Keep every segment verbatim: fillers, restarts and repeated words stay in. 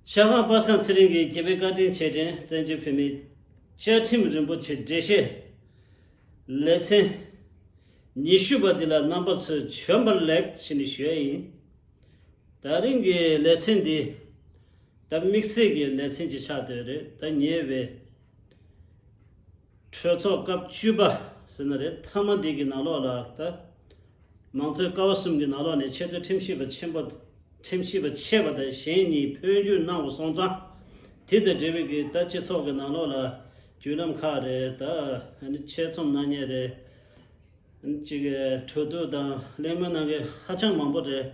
ཤར་ཁང་པ་སངས་ཚེ་རིང་གི་རྒྱལ་བའི་བཀའ་དྲིན་རྗེས་དྲན། བཙན་བྱོལ་བོད་མིའི་བཅའ་ཁྲིམས་རིན་པོ་ཆེ་འགྲེལ་བཤད་ལེ་ཚན་ཉི་ཤུ་པ་འདི་ལ་རྣམ་པ་ཚོས་བྱོན་པ་ལེགས་ཞེས་ནས་ཞུ་ཡ་ཡིན། ད་རིང་གི་ལེ་ཚན་འདི་ད་དམིགས་བསལ་གྱི་ལེ་ཚན་ཅིག་ཆགས་བསྡད་རེད། ད་ཉེ་བའི་གྲོས་ཚོགས་སྐབས་བཅུ་པ་ཟེར་ན་རེད། མཐའ་མ་འདི་གི་ནང་ལོགས་ལ་ད་མང་གཙོའི་ཀ་བ་གསུམ་གྱི་ནང་ལོགས་ནས་ཆེས་མཐོའི་ཁྲིམས་ཞིབ་པ་ཆེན་པོ་ཁྲིམས་ཞིབ་པ་ཆེ་བ་དང་གཞན་གཉིས་འཕོ་འགྱུར་གནང་བ་སོང་ཙང་། དེ་དང་འབྲེལ་བའི་གི་ད་སྤྱི་ཚོགས་ཀྱི་ནང་ལོགས་ལ་བརྒྱུད་ལམ་ཁག་རེད། ད་ཨ་ནི་ཆེད་རྩོམ་གནང་མཁན་རེད། གཅིག་གྲོས་བསྡུར་དང་གླེང་མོལ་གནང་མཁན་ཧ་ཅང་མང་པོ་རེད།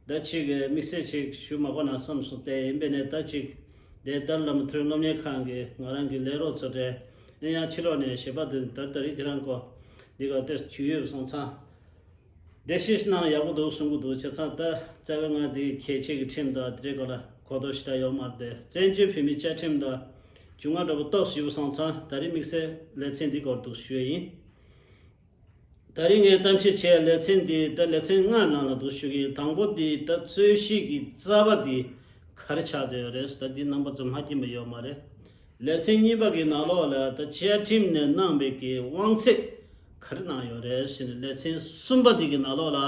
ད་གཅིག་དམིགས་བསལ་ཅིག་ཞུ་མ་དགོས་ན་བསམ་སོང་སྟེ། ཡིན་པས་ནས་ད་གཅིག་དེ་ལྟར་བླ་མ་མཐོ་རིམ་སློབ་གཉེར་ཁང་གི་ང་རང་གི་ལས་རོགས་ཚོ་རེད། ཨེ་ཡང་ཕྱི་ལོགས་ནས་གཞས་པ་དེ་ད་ད་རིང་ཁྱེད་རང་གོ་འདི་ག་ལྟོས་རྒྱུས་ཡོད་སོང་ཙང་། འགྲེལ་བཤད་གནང་ཡག་པོ་འདུག་གསུང་གི་འདུག་བྱས་ཙང་ད་རྩ་བའི་ང་འདི་གལ་ཆེ་གི་ཁྲིམས་དང་དེ་རིགས་སྐོར་ལ་གོ་རྟོགས་ཞེ་དྲག་ཡོད་མ་རེད། བཙན་བྱོལ་བོད་མིའི་བཅའ་ཁྲིམས་དང་རྒྱུས་མངའ་འདྲ་པོ་ཏོག་ཙམ་ཡོད་སོང་ཙང་། ད་རིང་དམིགས་བསལ་ལེ་ཚན་འདི་སྐོར་འདུག་ཞུ་ཡ་ཡིན། ད་རིང་ངས་གཏམ་བཤད་བྱས་ལེ་ཚན་འདི་ད་ལེ་ཚན་ལྔ་ནང་ལ་འདུག་ཞུ་གི་ཡིན། དང་པོ་འདི་ད་རྩོད་གཞི་གི་རྩ་བ་འདི་ག་རེ་ཆགས་བསྡད་ཡོད་རེད། ད་འདི་རྣམ་པ་ཚོ་མ་མཁྱེན་པ་ཡོད་མ་རེད། ལེ་ཚན་གཉིས་པ་གི་ནང་ལོགས་ལ་ད་བཅའ་ཁྲིམས་ནས་གནང་བའི་གི་དབང་ཚད་ག་རེ་གནང་ཡོད་རེད་ཟེར་ནས། ལེ་ཚན་གསུམ་པ་འདི་གི་ནང་ལོགས་ལ་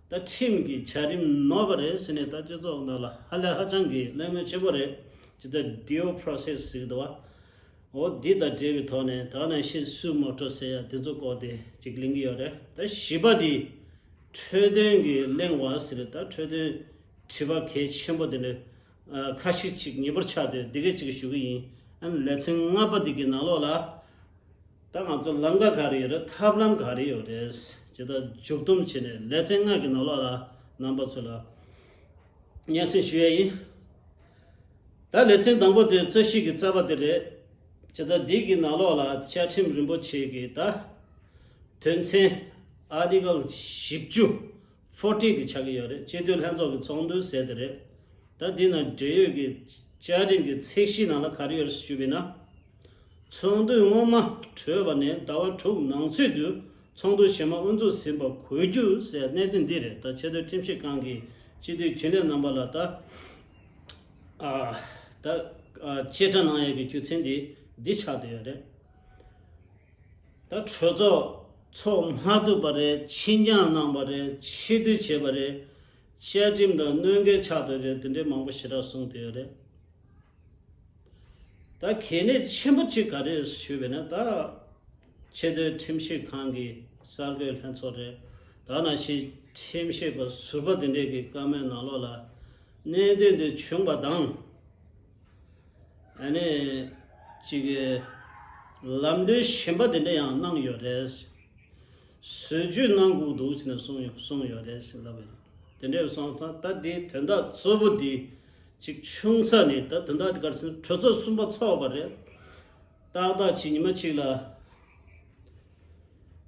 ད་ཁྲིམས་ཀྱི་བྱ་རིམ་ནོར་བ་རེད་ཟེར་ནས། ད་སྤྱི་ཚོགས་ནང་ལ་ཧ་ལས་ཧ་ཅང་གི་གླེང་མོལ་ཆེན་པོ་རེད། ཇི་ལྟར་due process་ཟེར་གི་འདུག་བ། འོ་འདི་དང་འབྲེལ་བའི་ཐོག་ནས་ད་ནང་བཞིན་སུའོ་མོ་ཊོ་ཟེར་ཡ་འདི་ཚོ་སྐོར་དེ་ཅིག་གླེང་གི་ཡོད་རེད། ད་བཞི་པ་འདི་འཕྲོས་དོན་གྱི་གླེང་བ་ཟེར་རེད། ད་འཕྲོས་དོན་དྲི་བ་གལ་ཆེན་པོ་དེ་འདྲ་ཨ་ཁ་ཤས་ཅིག་ངེས་པར་ཆགས་དུས་འདི་གས་ཅིག་ཞུ་གི་ཡིན། ཨ་ནི་ལེ་ཚན་ལྔ་པ་འདི་གི་ནང་ལོགས་ལ་ད་ང་ཚོ་ལམ་ཁ་ག་རེ་ཡོད་རེད། ཐབས་ལམ་ག་རེ་ཡོད་རེད། ཇི་ལྟར་མཇུག་སྡོམ་བྱས་ནས་ལེ་ཚན་ལྔ་གི་ནང་ལོགས་ལ་རྣམ་པ་ཚོ་ལ་སྙན་སེང་ཞུ་ཡ་ཡིན། ད་ལེ་ཚན་དང་པོ་དེ་རྩོད་གཞི་གི་རྩ་བ་དེ་རེད། བྱས་ཙང་འདི་གི་ནང་ལོགས་ལ་བཅའ་ཁྲིམས་རིན་པོ་ཆེ་གི་ད་དོན་ཚན་ཨར་ཊི་ཀལ་བཞི་བཅུ་ཕོར་ཊི་དེ་ཆགས་ཀྱི་ཡོད་རེད། སྤྱི་འཐུས་ལྷན་ཚོགས་ཀྱི་ཚོགས་འདུ་ཟེར་དེ་རེད། ད་འདི་ནང་འབྲེལ་ཡོད་ཀྱི་བཅའ་ཁྲིམས་ཀྱི་ཚད་གཞིའི་ནང་ལ་ག་རེ་ཡོད་རེད་ཞུས་པ་ཡིན་ན། ཚོགས་འདུས་སྔོན་མ་གྲོལ་བ་ནས་ཟླ་བ་དྲུག་ནང་ཚུད་དུ་ཚོགས་འདུ་གཞན་པ་དབུ་འཛུགས་ཟིན་པ་དགོས་རྒྱུ་ཟེར་གནད་དོན་འདི་རེད། ད་ཆེས་མཐོའི་ཁྲིམས་ཞིབ་ཁང་གི་སྤྱི་འཐུས་རྒྱུན་ལས་རྣམ་པ་ལ་ད་ཨ་ད་ཨ་བཅད་ཁྲ་གནང་ཡས་ཀྱི་རྒྱུ་མཚན་འདི་འདི་ཆགས་བསྡད་ཡོད་རེད། ད་གྲོས་ཚོགས་ཚོགས་མ་ཐུབ་པ་རེད། ཕྱིར་འགྱངས་གནང་བ་རེད། ཕྱིར་བསྡུ་བྱས་པ་རེད། བཅའ་ཁྲིམས་དང་གནོད་འགལ་ཆགས་བསྡད་རེད། དེ་འདྲའི་མང་པོ་ཞེ་དྲག་གསུངས་བསྡད་ཡོད་རེད། ད་གལ་གནད་ཆེན་པོ་གཅིག་ག་རེ་ཞུས་པས་ན། ད་ཆེས་མཐོའི་ཁྲིམས་ཞིབ་ཁང་གི་གསར་འགོད་ལྷན་ཚོགས་རེད། ད་ནང་བཞིན་ཁྲིམས་ཞིབ་པ་ཟུར་པ་དེ་འདྲས་ཀྱི་བཀའ་མོལ་ནང་ལོགས་ལ་གནད་དོན་དེ་བྱུང་བ་དང་། ཨ་ནི་གཅིག་གི་ལམ་སྟོན་གཞན་པ་དེ་འདྲ་ཡང་གནང་ཡོད་རེད། བཟོ་བཅོས་གནང་དགོས་འདུག་ཟེར་ནས་གསུངས་ཡོད་གསུངས་ཡོད་རེད་ཟེར་ལབ་པ་ཡིན། དེ་འདྲ་སོང་ཙང་ད་འདི་དོན་དག་གཙོ་བོ་འདི་གཅིག་བྱུང་ས་ནི། ད་དོན་དག་འདི་ག་རེ་ཟེར་ན། གྲོས་ཚོགས་གསུམ་པ་ཚོགས་པ་རེད། ཏག་ཏག་ཅིག་ཉི་མ་གཅིག་ལ་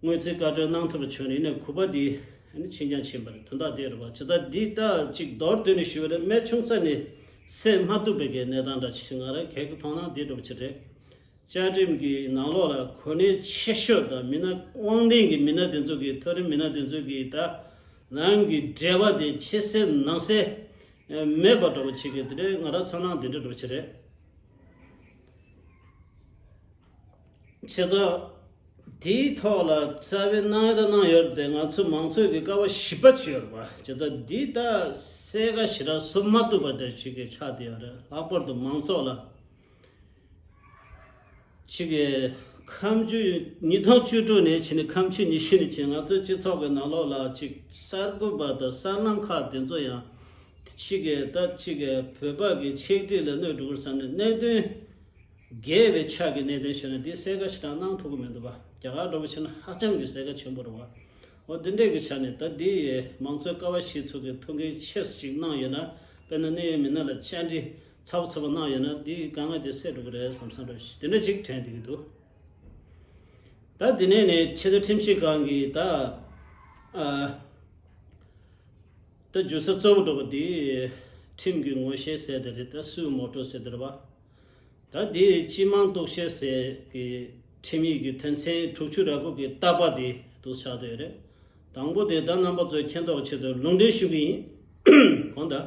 དངུལ་རྩིས་བཀའ་འཁྲོལ་གནང་ཐུབ་པ་བྱུང་ནས། ཡིན་ནའི་གུས་པ་འདི་ཨ་ནི་ཕྱིར་འགྱངས་ཕྱིན་པ་རེད། དོན་དག་དེ་རེད་པ། བྱས་ཙང་འདི་ད་གཅིག་མདོར་བསྡུས་ནས་ཞུས་པ་རེད། མེད་བྱུང་ས་ནི་སེལ་མ་ཐུབ་པའི་གི་གནས་སྟངས་འདྲ་ཅིག་ང་རང་གི་མཐོང་སྣང་འདི་འདྲ་པོ་ཅིག་རེད། བཅའ་ཁྲིམས་ཀྱི་ནང་ལོགས་ལ་གོ་གནས་ཆེ་ཤོས་དང་མི་སྣ་དབང་ལྡན་གྱི་མི་སྣ་དེ་ཚོ་གིས། མཐོ་རིམ་མི་སྣ་དེ་ཚོ་གིས་ད་རང་གི་འབྲེལ་བ་དེ་ཕྱི་གསལ་ནང་གསལ་མེད་པ་འདྲ་པོ་ཅིག་གི་དེ་འདྲའི་ང་རང་ཚོར་སྣང་འདི་འདྲ་འདྲ་པོ་ཅིག་རེད། བྱས་ཙང་དེའི་ཐོག་ལ་རྩ་བའི་གནང་ཡ་ད་གནང་ཡོད་རེད་དེ། ང་ཚོ་མང་གཙོའི་གི་ཀ་བ་བཞི་པ་ཅིག་ཡོད་རེད་པ། བྱས་ཙང་འདི་ད་གསལ་ཁ་ཞེ་དྲག་བཟོ་མ་ཐུབ་པ་འདྲ་ཅིག་གི་ཆགས་བསྡད་ཡོད་རེད། ལྷག་པར་དུ་མང་ཚོགས་ལ། གཅིག་གི་ཁ་མཆུ་ཉིས་སྟོང་བཅུ་དྲུག་ནས་བྱས་ནས་ཁ་མཆུ་ཉི་ཤུ་ནས་བྱས། ང་ཚོའི་སྤྱི་ཚོགས་ཀྱི་ནང་ལོགས་ལ་གཅིག་གསར་འགོད་པ་དང་གསར་ལམ་ཁག་དེ་ཚོ་ཡང་གཅིག་གི་ད་གཅིག་གི་བོད་པ་གི་ཆིག་སྒྲིལ་ལ་གནོད་འགྲོ་གི་རེད་བསམ་ནས། གནད་དོན་འགལ་བའི་ཆ་གི་གནད་དོན་ཞུས་ན་འདི་གསལ་ཁ་ཞེ་དྲག་གནང་ཐུབ་ཀྱི་མི་འདུག་པ། རྒྱ་གར་འདྲ་པོ་བྱས་ན་ཧ་ཅང་གི་གསལ་ཁ་ཆེན་པོ་རེད་པ། འོ་འདི་འདྲས་ཀྱི་ཆ་ནས་ད་འདི་ཡི་མང་གཙོའི་ཀ་བ་བཞི་ཚོ་གི་ཐུགས་འགན་ཆེ་ཞིག་གནང་ཡོད་ན། དཔེར་ན་གནད་ཡོད་མི་སྣ་ལ་བཅར་འདྲི་ཚ་པོ་ཚ་པོ་གནང་ཡོད་ན་འདི་དཀའ་ངལ་དེ་སེལ་འགྲོ་གི་རེད་བསམ་བསམ་འདྲ་ཞིག་དེ་འདྲ་ཅིག་དྲན་བསྡད་ཀྱི་འདུག། ད་འདི་ནས་ནི་ཆེས་མཐོའི་ཁྲིམས་ཞིབ་ཁང་གིས་ད་ཨ་ད་བརྗོད་ས་གཙོ་བོ་འདྲ་པོ་འདི་ཁྲིམས་ཀྱི་ངོ་ཤེས་ཟེར་དེ་རེད། ད་སུའོ་མོ་ཊོ་ཟེར་དེ་རེད་པ། ད་འདི་སྤྱི་དམངས་གཏུག་བཤེར་ཟེར་གི་ཁྲིམས་ཡིག་གི་དོན་ཚན་དྲུག་ཅུ་རེ་དགུ་གི་ལྟ་བ་དེ་འདུག་ཆགས་བསྡད་ཡོད་རེད། དང་པོ་དེ་ད་རྣམ་པ་ཚོས་མཁྱེན་རྟོགས་ཆེད་དུ་ལུང་འདྲེན་ཞུ་གི་ཡིན། གོང་དུ་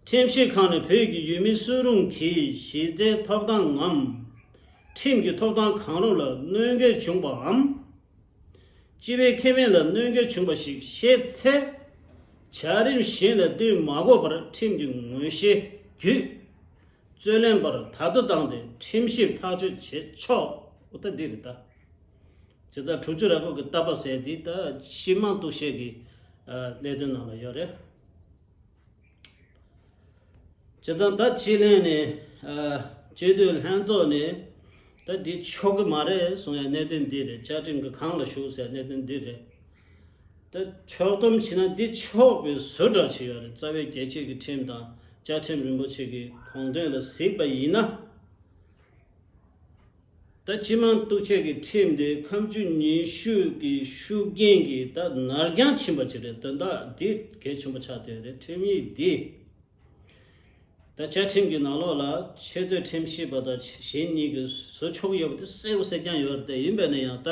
ཁྲིམས་ཞིབ་ཁང་ནས་བོད་ཀྱི་ཡུལ་མི་སུ་རུང་གི་གཞི་རྩའི་ཐོབ་ཐང་ངམ། ཁྲིམས་ཀྱི་ཐོབ་ཐང་གང་རུང་ལ་གནོད་འགེལ་བྱུང་བའམ། སྤྱི་པའི་ཁེ་ཕན་ལ་གནོད་འགེལ་བྱུང་བ་ཞིག་ཤེས་ཚེ། བྱ་རིམ་བཞིན་ལ་བསྟུན་མ་དགོས་པར་ཁྲིམས་ཀྱི་ངོས་བཞེས་བརྒྱུད། རྩོད་ལེན་པར་ད་དུ་བཏང་སྟེ་ཁྲིམས་ཞིབ་ཐག་གཅོད་བྱེད་ཆོག་འོ་ད་འདི་རེད་ད། བྱས་ཙང་དྲུག་ཅུ་རེ་དགུ་གི་ལྟ་བ་ཟེར་འདི་ད་སྤྱི་དམངས་གཏུག་བཤེར་གྱི་ཨ་གནད་དོན་ནང་ལ་ཡོད་རེད། བྱས་ཙང་ད་སྤྱི་ལྷན་ནས་ཨ་སྤྱི་འཐུས་ལྷན་ཚོགས་ནས་ད་འདི་ཆོག་གི་མ་རེད་གསུང་ཡ་གནད་དོན་འདི་རེད། བཅའ་ཁྲིམས་ཀྱི་སྒང་ལ་ཞུགས་ཟེར་གནད་དོན་འདི་རེད། ད་ཕྱོགས་བསྡོམས་བྱས་ན་འདི་ཆོག་པའི་བཟོ་འདྲ་ཞིག་ཡོད་རེད། རྩ་བའི་རྒྱལ་སྤྱི་གི་ཁྲིམས་དང་བཅའ་ཁྲིམས་རིན་པོ་ཆེ་གི་དགོངས་དོན་ལ་གཟིགས་པ་ཡིན་ན། ད་སྤྱི་དམངས་གཏུག་བཤེར་གྱི་ཁྲིམས་དེ་ཁམས་ཆུ་ཉི་ཤུ་གི་ཤུགས་རྐྱེན་གྱིས་ད་ནར་འགྱངས་ཕྱིན་པ་ཅིག་རེད། དོན་དག་འདི་གལ་ཆེན་པོ་ཆགས་བསྡད་ཡོད་རེད། ཁྲིམས་ཡིག་འདི་ད་བཅའ་ཁྲིམས་ཀྱི་ནང་ལོགས་ལ་ཆེས་མཐོའི་ཁྲིམས་ཞིབ་པ་དང་གཞན་གཉིས་ཀྱིས་བཟོ་ཆོག་གི་ཡོད་པ་དེ་གསལ་པོ་གསལ་རྐྱང་ཡོད་རེད། དེ་ཡིན་པས་ན་ཡང་ད་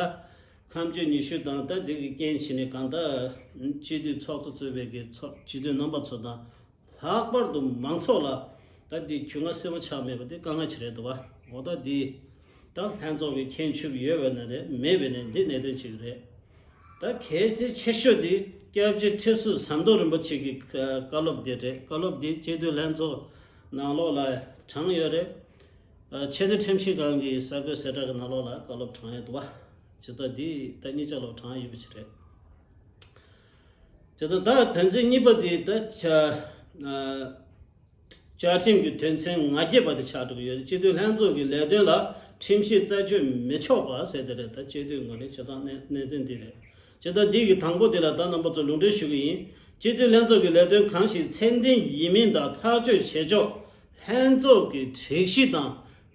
ཁམས་ཆུ་ཉི་ཤུ་དང་ད་འདི་གི་རྐྱེན་བྱས་ནས་གང་ལྟར་སྤྱི་འཐུས་ཚོགས་གཙོ་གཙོས་པའི་གི་ཚོགས་སྤྱི་འཐུས་རྣམ་པ་ཚོ་དང་། ལྷག་པར་དུ་མང་ཚོགས་ལ་ད་འདི་རྒྱུས་མངའ་གསལ་པོ་ཆགས་མེད་པ་དེ་དཀའ་ངལ་ཅིག་རེད་འདུག་བ། འོ་ད་འདི་ད་ལྷན་ཚོགས་ཀྱི་མཁྱེན་ཆུབ་ཡོད་པ་ན་རེད། མེད་པ་ན་འདི་གནད་དོན་ཅིག་རེད། ད་གལ་ཏེ་ཆེ་ཤོས་འདི་སྐྱབས་རྗེ་ཁྲི་ཟུར་ཟམ་གདོང་རིན་པོ་ཆེ་གི་བཀའ་སློབ་འདི་རེད། བཀའ་སློབ་འདི་སྤྱི་འཐུས་ལྷན་ཚོགས་ནང་ལོགས་ལ་དྲངས་ཡོད་རེད། ཆེས་མཐོའི་ཁྲིམས་ཞིབ་ཁང་གི་གསར་འགོད་གསལ་བསྒྲགས་ཀྱི་ནང་ལོགས་ལ་བཀའ་སློབ་དྲངས་ཡོད་འདུག་བ། ཇི་ལྟར་འདི་ད་གཉིས་ཆ་ལོག་དྲངས་ཡོད་པ་ཅིག་རེད། དེ་ལྟར་ད་དོན་ཚན་གཉིས་པ་དེ་ད་བཅའ་ཨ་བཅའ་ཁྲིམས་ཀྱི་དོན་ཚན་ང་བརྒྱད་པ་དེ་ཆགས་འགྲོ་གི་ཡོད་རེད། སྤྱི་འཐུས་ལྷན་ཚོགས་ཀྱི་ལས་དོན་ལ་ཁྲིམས་ཞིབ་རྩད་གཅོད་མི་ཆོག་པ་ཟེར་དེ་རེད། ད་སྤྱི་འཐུས་ངོས་ནས་བྱེད་སྟངས་གནད་གནད་དོན་འདི་རེད། སྤྱི་ད་འདི་གི་དང་པོ་དེ་ལ་ད་རྣམ་པ་ཚོ་ལུང་འདྲེན་ཞུ་གི་ཡིན། སྤྱི་འཐུས་ལྷན་ཚོགས་ཀྱི་ལས་དོན་གང་ཞིག་ཚད་ལྡན་ཡིན་མིན་དང་ཐག་གཅོད་བྱེད་ཕྱོགས་ལྷན་ཚོགས་ཀྱི་སྒྲིག་གཞི་དང་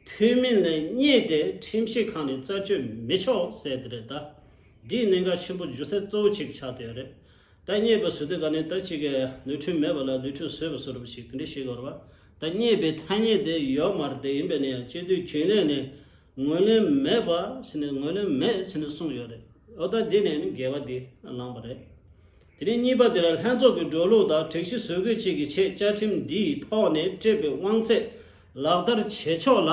མཐུན་མིན་ལ་བསྙད་དེ་ཁྲིམས་ཞིབ་ཁང་ནས་རྩད་གཅོད་མི་ཆོག་ཟེར་དེ་རེད་ད། འདིའི་གནད་འགག་ཆེན་པོ་སྒྱུ་རྩལ་གཙོ་བོ་གཅིག་ཆགས་བསྡད་ཡོད་རེད། ད་བསྙད་པ་བཟོ་དུས་ག་ནས་ད་གཅིག་གིས་ནོར་འཁྲུལ་མེད་པ་ལ་ནོར་འཁྲུལ་བཟོས་པ་བཟོ་འདྲ་པོ་ཞིག་དེ་འདྲ་ཤེས་དགོས་རེད་བ། ད་བསྙད་པའི་ཐ་སྙད་དེ་ཡོད་མ་རེད། དེ་ཡིན་པས་ན་ཡང་སྤྱི་འཐུས་རྒྱུན་ལས་ནས་ངོས་ལེན་མེད་པ་ཟེར་ནས་ངོས་ལེན་མེད་ཟེར་ནས་གསུངས་ཡོད་རེད། འོ་ད་འདི་ནས་ནི་འགལ་བ་འདི་བླངས་པ་རེད། དེ་ནས་གཉིས་པ་དེ་ལ་ལྷན་ཚོགས་ཀྱི་འགྲོ་ལུགས་དང་སྒྲིག་གཞི་བཟོ་འགོད་བཅས་ཀྱི་ཆེད་བཅའ་ཁྲིམས་འདིའི་ཐོག་ནས་སྤྲད་པའི་དབང་ཚད་ལག་བསྟར་བྱེད་ཕྱོགས་ལ།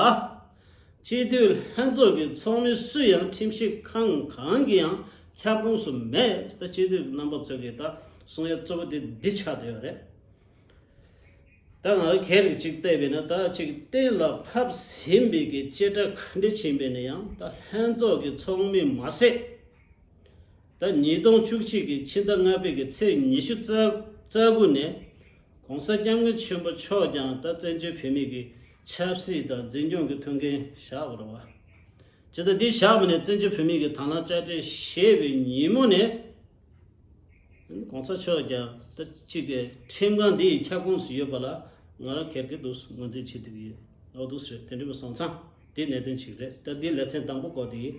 སྤྱི་འཐུས་ལྷན་ཚོགས་ཀྱི་ཚོགས་མི་སུ་ཡང་ཁྲིམས་ཞིབ་ཁང་གང་གི་ཡང་ཁྱབ་ཁོངས་སུ་མེད། ད་སྤྱི་འཐུས་རྣམ་པ་ཚོ་གིས་ད་གསུང་ཡ་གཙོ་བོ་དེ་འདི་ཆགས་བསྡད་ཡོད་རེད། ད་ང་ཚོ་ག་རེ་གཅིག་བལྟས་པས་ན་ད་གཅིག་གཏན་ལ་ཕབ་ཟིན་པའི་གི་བཅད་ཁྲ་ག་འདྲ་ཕྱིན་པས་ན་ཡང་ད་ལྷན་ཚོགས་ཀྱི་ཚོགས་མི་མ་ཟད། ད་ཉིས་སྟོང་བཅུ་གཅིག་གི་ཕྱི་ཟླ་ལྔ་པའི་གི་ཚེས་ཉི་ཤུ་རྩ་རྩ་དགུ་ནས་༸གོང་ས་༸སྐྱབས་མགོན་ཆེན་པོ་མཆོག་ཀྱང་ད་བཙན་བྱོལ་བོད་མིའི་གི་ཆབ་སྲིད་དང་འཛིན་སྐྱོང་གི་ཐུགས་འགན་བཞག་པ་རེད་བ། ཇི་ལྟར་འདི་བཞག་པ་ནས་བཙན་བྱོལ་བོད་མིའི་གི་དང་བླངས་དཔྱ་ཁྲལ་བཞེས་པའི་ཉིན་མོ་ནས་༸གོང་ས་མཆོག་ཀྱང་ད་གཅིག་གི་ཁྲིམས་ཁང་འདི་ཡི་ཁྱབ་ཁོངས་སུ་ཡོད་པ་ལ་ང་རང་ག་རེ་གི་འདུག་ངོས་འཛིན་བྱེད་ཐུབ་ཀྱི་ཡོད། འོ་འདུག་ཟེར་དེ་འདྲ་པོ་སོང་ཙང་དེ་གནད་དོན་གཅིག་རེད། ད་འདི་ལེ་ཚན་དང་པོ་སྐོར་དེ་ཡིན།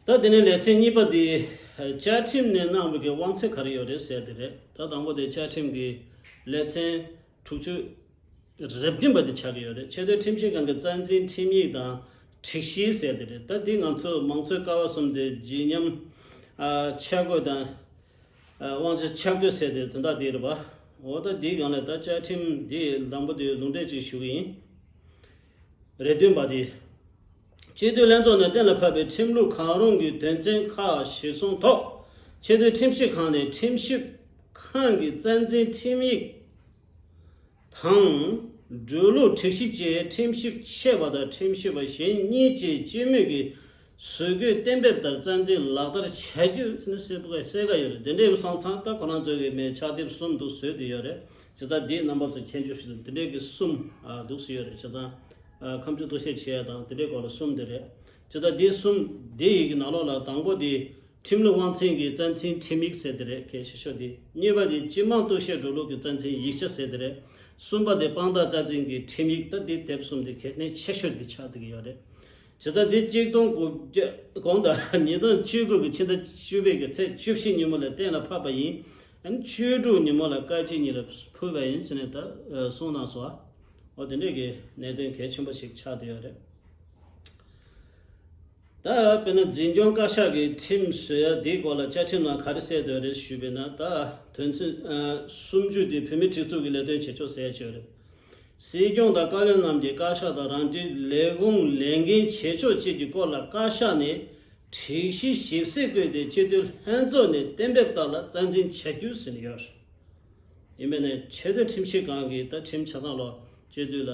ད་དེ་ནས་ལེ་ཚན་གཉིས་པ་དེ་བཅའ་ཁྲིམས་ནས་གནང་བའི་གི་དབང་ཚད་ག་རེ་ཡོད་རེད་ཟེར་དེ་རེད། ད་དང་པོ་དེ་བཅའ་ཁྲིམས་ཀྱི་ལེ་ཚན་དྲུག་ཅུ་རེ་བདུན་པ་དེ་ཆགས་ཀྱི་ཡོད་རེད། ཆེས་མཐོའི་ཁྲིམས་ཞིབ་ཁང་གི་རྩ་འཛིན་ཁྲིམས་ཡིག་དང་སྒྲིག་གཞི་ཟེར་དེ་རེད། ད་འདི་ང་ཚོ་མང་གཙོའི་ཀ་བ་གསུམ་དེ་བརྗིད་ཉམས་ཨ་ཆས་གོས་དང་ཨ་དབང་ཆ་ཁྱབ་གདལ་ཟེར་དེ་དོན་དག་དེ་རེད་པ། འོ་ད་འདིའི་སྒང་ལ་ད་བཅའ་ཁྲིམས་འདི་དང་པོ་དེ་ལུང་འདྲེན་ཅིག་ཞུ་གི་ཡིན། རེ་བདུན་པ་དེ། སྤྱི་འཐུས་ལྷན་ཚོགས་ནས་གཏན་ལ་ཕབ་པའི་ཁྲིམས་ལུགས་གང་རུང་གི་དོན་ཚན་ཁག་གཞིར་བཟུང་ཐོག་ཆེས་མཐོའི་ཁྲིམས་ཞིབ་ཁང་ནས་ཁྲིམས་ཞིབ་ཁང་གི་རྩ་འཛིན་ཁྲིམས་ཡིག་དང་། འགྲོ་ལུགས་སྒྲིག་གཞི་བཅས་ཁྲིམས་ཞིབ་ཆེ་བ་དང་ཁྲིམས་ཞིབ་པ་གཞན་གཉིས་བཅས་སྤྱི་མོས་ཀྱི་བཟོ་བཀོད་གཏན་འབེབས་ལྟར་རྩ་འཛིན་ལག་བསྟར་བྱ་རྒྱུ་ནི་གསལ་པོ་གསལ་ཁ་ཡོད་རེད། དེ་འདྲའི་སོང་ཙང་ད་ཁོ་རང་ཚོའི་གི་མེད་ཕྱག་དེབ་གསུམ་དུ་བཟོས་ཏེ་ཡོད་རེད། ཇི་ལྟར་འདིའི་རྣམ་པ་ཚོ་མཁྱེན་རྒྱུ་ཞིག་དང་དེ་འདྲའི་གི་གསུམ་ཨ་འདུག་སེ་ཡོད་རེད། བྱས་ཙང་ཨ་ཁམས་ཆུ་གཏུག་བཤེར་བྱེད་ཡ་དང་དེ་འདྲའི་སྐོར་ལ་གསུམ་དེ་རེད། ཇི་ལྟར་འདི་གསུམ་འདི་ཡི་གི་ནང་ལོགས་ལ་དང་པོ་དེ་ཁྲིམས་ལུགས་དབང་ཚད་ཀྱི་རྩ་འཛིན་ཁྲིམས་ཡིག་ཟེར་དེ་རེད། གལ་ཆེ་ཤོས་དེ། གཉིས་པ་དེ་སྤྱི་དམངས་གཏུག་བཤེར་འགྲོ་ལུགས་ཀྱི་རྩ་འཛིན་ཡིག་ཆ་ཟེར་དེ་རེད། གསུམ་པ་དེ་དཔང་རྟགས་རྩ་འཛིན་གྱི་ཁྲིམས་ཡིག་ད་འདི་དེབ་གསུམ་དེ་གལ་གནད་ཆེ་ཤོས་དེ་ཆགས་བསྡད་ཀྱི་ཡོད་རེད། ཇི་ལྟར་འདི་གཅིག་སྟོང་དགུ་བརྒྱ་གོང་དང་ཉིས་སྟོང་བཅུ་དགུ་གི་ཕྱི་ཟླ་བཅུ་པའི་གི་ཚེས་བཅུ་བཞི་ཉིན་མོ་ལ་གཏན་ལ་ཕབ་པ་ཡིན། ཨ་ནི་བཅུ་དྲུག་ཉིན་མོ་ལ་བཀའ་སྤྱི་གཉིས་ལ་ཕུལ་བ་ཡིན་ཟེར་ནས་ད་གསུངས་གནང་སོང་། འོ་དེ་འདྲས་ཀྱི་གནད་དོན་གལ་ཆེན་པོ་ཞིག་ཆགས་བསྡད་ཡོད་རེད། ད་དཔེར་ན་འཛིན་སྐྱོང་བཀའ་ཤག་གི་ཁྲིམས་བཟོ་ཡ་འདིའི་སྐོར་ལ་བཅའ་ཁྲིམས་ནང་ག་རེ་གསལ་བསྡད་ཡོད་རེད་ཞུས་པས་ན། ད་དོན་ཚན་ཨ་སུམ་ཅུ་དེ་བོད་མིའི་སྒྲིག་འཛུགས་ཀྱི་ལས་དོན་བྱེད་ཕྱོགས་གསལ་བྱས་ཡོད་རེད། སྲིད་སྐྱོང་དང་བཀའ་བློན་རྣམས་ཀྱི་བཀའ་ཤག་དང་རང་འཁྲིའི་ལས་ཁུངས་ལས་འགན་བྱེད་ཕྱོགས་བཅས་ཀྱི་སྐོར་ལ་བཀའ་ཤག་ནས་སྒྲིག་གཞི་ཞིབ་གསལ་བཀོད་དེ། སྤྱི་འཐུས་ལྷན་ཚོགས་ནས་གཏན་འབེབས་ལྟར་ལ་རྩ་འཛིན་བྱ་རྒྱུ་ཟེར་ནས་ཡོད། ཡིན་པས་ནས་ཆེས་མཐོའི་ཁྲིམས་ཞིབ་ཁང་གིས་ད་ཁྲིམས་ཆ་ཚང་ལ་སྤྱི་འཐུས་ལ་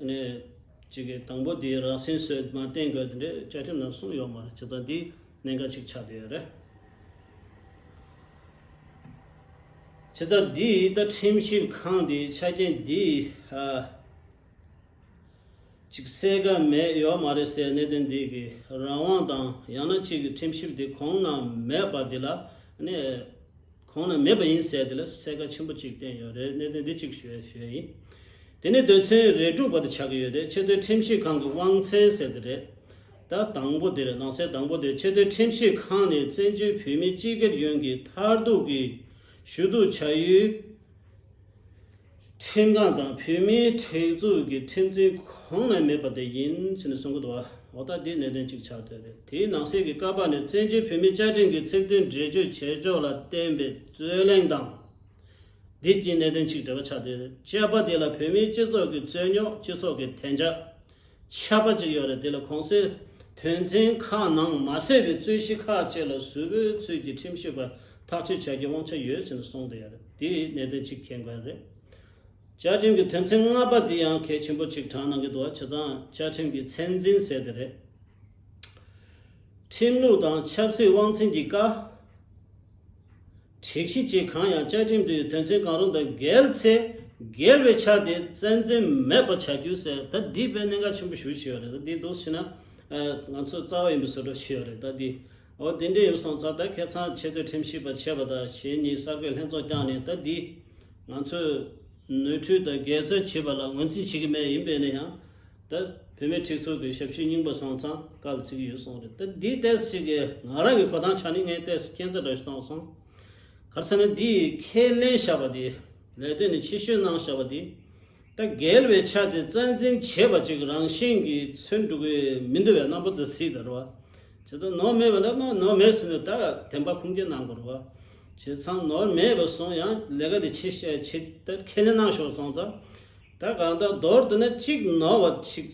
ནས་གཅིག་གི་དང་པོ་དེའི་རང་སེམས་གསོས་མ་བསྟེན་དགོས་དེ་འདྲའི་བཅའ་ཁྲིམས་ནང་གསུངས་ཡོད་མ་རེད། བྱས་ཙང་འདི་གནད་འགག་ཅིག་ཆགས་བསྡད་ཡོད་རེད། བྱས་ཙང་འདི་ད་ཁྲིམས་ཞིབ་ཁང་འདི་ཆ་རྐྱེན་འདི་ཨ། ཅིག་གསལ་ཁ་མེད་ཡོད་མ་རེད་ཟེར། གནད་དོན་འདི་གི་རང་དབང་དང་ཡང་ན་ཅིག་གི་ཁྲིམས་ཞིབ་འདི་གོང་ན་མེད་པ་འདི་ལ་ནི་གོང་ན་མེད་པ་ཡིན་ཟེར་འདི་ལ་གསལ་ཁ་ཆེན་པོ་ཅིག་བསྟན་ཡོད་རེད། གནད་དོན་འདི་ཅིག་ཞུ་ཡ་ཞུ་ཡ་ཡིན། དེ་ནི་དོན་ཚན་རེ་དྲུག་པ་དེ་ཆགས་ཀྱི་ཡོད་རེད། ཆེས་མཐོའི་ཁྲིམས་ཞིབ་ཁང་གི་དབང་ཚད་ཟེར་དེ་རེད། ད་དང་པོ་དེ་རེད། ནང་གསེས་དང་པོ་དེ། ཆེས་མཐོའི་ཁྲིམས་ཞིབ་ཁང་ནི་བཙན་བྱོལ་བོད་མིའི་སྤྱི་སྒེར་གཞུང་གི་མཐར་ཐུག་གི་ཞུ་གཏུག་བྱ་ཡུལ། ཁྲིམས་ཁང་དང་བོད་མིའི་སྒྲིག་འཛུགས་ཀྱི་ཁྲིམས་འཛིན་གོང་ན་མེད་པ་དེ་ཡིན་ཟེར་ནས་གསུང་གི་འདུག་བ། འོ་ད་འདི་གནད་དོན་གཅིག་ཆགས་བསྡད་རེད། དེའི་ནང་གསེས་ཀྱི་ཀ་པ་ནི་བཙན་བྱོལ་བོད་མིའི་བཅའ་ཁྲིམས་ཀྱི་ཚིག་དོན་འགྲེལ་བརྗོད་བྱེད་ཕྱོགས་ལ་བརྟེན་པའི་རྩོད་གླེང་དང་། འདི་གཅིག་གནད་དོན་གཅིག་འབྲེལ་བ་ཆགས་བསྡད་རེད། བཅུ་པ་དེ་ལ་བོད་མིའི་སྤྱི་ཚོགས་ཀྱི་རྩོད་རྙོག་སྤྱི་ཚོགས་ཀྱི་བདེ་འཇགས། ཆགས་པ་ཅིག་ཡོད་རེད། དེ་ལ་གོང་གསལ་དོན་ཚན་ཁག་ནང་མ་གསལ་བའི་རྩོད་གཞི་ཁག་ཅིག་ལ་གཟུ་བོའི་ཚུལ་གྱིས་ཁྲིམས་ཞིབ་པ་ཐག་གཅོད་བྱ་རྒྱུའི་དབང་ཆ་ཡོད་ཅེས་གསུངས་བསྡད་ཡོད་རེད། དེ་གནད་དོན་གཅིག་མཁྱེན་དགོས་རེད། བཅའ་ཁྲིམས་ཀྱི་དོན་ཚན་ལྔ་པ་འདི་ཡང་གལ་ཆེན་པོ་ཅིག་དྲངས་གནང་གི་འདུག་བ། བྱས་ཙང་བཅའ་ཁྲིམས་ཀྱི་ཚད་འཛིན་ཟེར་དེ་རེད། ཁྲིམས་ལུགས་དང་ཆབ་སྲིད་དབང་འཛིན་གྱི་བཀའ། སྒྲིག་གཞི་བཅས་གང་ཡང་བཅའ་ཁྲིམས་དེའི་དོན་ཚན་གང་རུང་དང་འགལ་ཚེ། འགལ་བའི་ཆ་དེ་རྩ་འཛིན་མེད་པར་བྱ་རྒྱུ་ཟེར། ད་འདི་དཔེ་གནད་འགག་ཆེན་པོ་ཞེ་པོ་ཅིག་ཡོད་རེད། ད་འདི་འདུག་ཟེར་ན། ཨ། ང་ཚོ་རྩ་བ་ཡིན་པའི་བཟོ་འདྲ་ཞིག་ཡོད་རེད། ད་འདི་འོ་དེ་འདྲ་ཡིན་སོང་ཙང་ད་ཁ་སང་ཆེས་མཐོའི་ཁྲིམས་ཞིབ་པ་བྱས་པ་དང་གཞན་གཉིས་གསར་འགོད་ལྷན་ཚོགས་བསྐྱངས་ནས། ད་འདི་ང་ཚོས་ནོར་འཁྲུལ་དང་འགལ་རྩོད་བྱས་པ་ལ་ངོས་འཛིན་བྱེད་ཀྱི་མེད། ཡིན་པས་ན་ཡང་། ད་བོད་མིའི་སྒྲིག་འཛུགས་ཀྱི་ཞབས་ཞུ་རྙིང་པ་སོང་ཙང་བཀའ་ལ་བརྩི་གི་ཡོད་གསུངས་རེད། ད་འདི་ཏོག་ཙམ་ཞིག་གིས་ང་རང་གི་གོ་སྟངས་ཆ་ནས་ངས་ཏོག་ཙམ་སྐྱོན་ཆ་འདྲ་ཞིག་བཏང་སོང་། ག་རེ་ཟེར་ན་འདི་ཁས་ལེན་བཞག་པ་འདི། ལས་དོན་ནི་ཕྱིར་བཤོལ་གནང་བཞག་པ་འདི། ད་འགལ་བའི་ཆ་དེ་རྩ་འཛིན་བྱས་པ་ཅིག་རང་བཞིན་གྱིས་མཚོན་འགྲོ་གི་མི་འདུག་པས། རྣམ་པ་ཚོས་གཟིགས་དང་རེད་བ། བྱས་ཙང་ནོར་མེད་པ་ན་ནོར་མེད་ཟེར་ནས་ད་བདེན་པ་ཁུངས་སྐྱེལ་གནང་དགོས་རེད་བ། བྱས་ཙང་ནོར་མེད་པ་སོང་ཡང་ལས་ཀ་དེ་ཕྱིར་བཤོལ་བྱེད། ད་ཁས་ལེན་གནང་ཞོར་སོང་ཙང་། ད་གང་ལྟར་མདོར་བསྡུ་ན་གཅིག་ནོར་བ་ཅིག་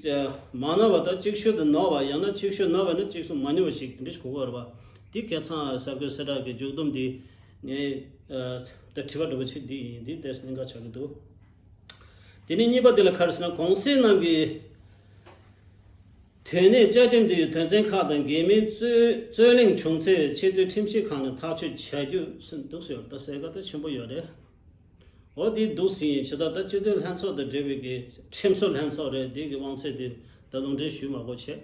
མ་ནོར་བ་དང་། གཅིག་ཤོས་དེ་ནོར་བ། ཡང་ན་གཅིག་ཤོས་ནོར་བ་ན་གཅིག་སུ་མ་ནོར་བ་ཞིག་དེ་འདྲ་ཞིག་དགོས་ཀྱི་རེད་བ། འདི་ཁ་སང་གསར་འགོད་གསལ་བསྒྲགས་ཀྱི་མཇུག་བསྡོམས་འདི་ངས་ད་དྲི་བ་འདྲ་པོ་ཅིག་འདི་ཡིན། འདི་ཏོག་ཙམ་གནད་འགག་ཆགས་ཀྱི་འདུག་དེ་ནས་གཉིས་པ་དེ་ལ་ག་རེ་ཟེར་ན། གོང་གསལ་རྣམས་ཀྱི་དོན་གནད་བཅའ་ཁྲིམས་དེའི་དོན་ཚན་ཁག་དང་འགལ་མིན་རྩོད་རྩོད་གླེང་བྱུང་ཚེ་ཆེས་མཐོའི་ཁྲིམས་ཞིབ་ཁང་ནས་ཐག་གཅོད་བྱ་རྒྱུ་ཟེར་འདུག་ཟེར་བ། ད་གསལ་ཁ་ད་ཆེན་པོ་ཡོད་རེད། འོ་འདི་འདུག་ཟིན་ཡིན། ཇི་ལྟར་ད་སྤྱི་འཐུས་ལྷན་ཚོགས་དང་འབྲེལ་བའི་གི་ཁྲིམས་བཟོ་ལྷན་ཚོགས་རེད། འདི་གི་དབང་ཚད་དེ་ད་ལུང་འདྲེན་ཞུས་མ་དགོས་བྱས།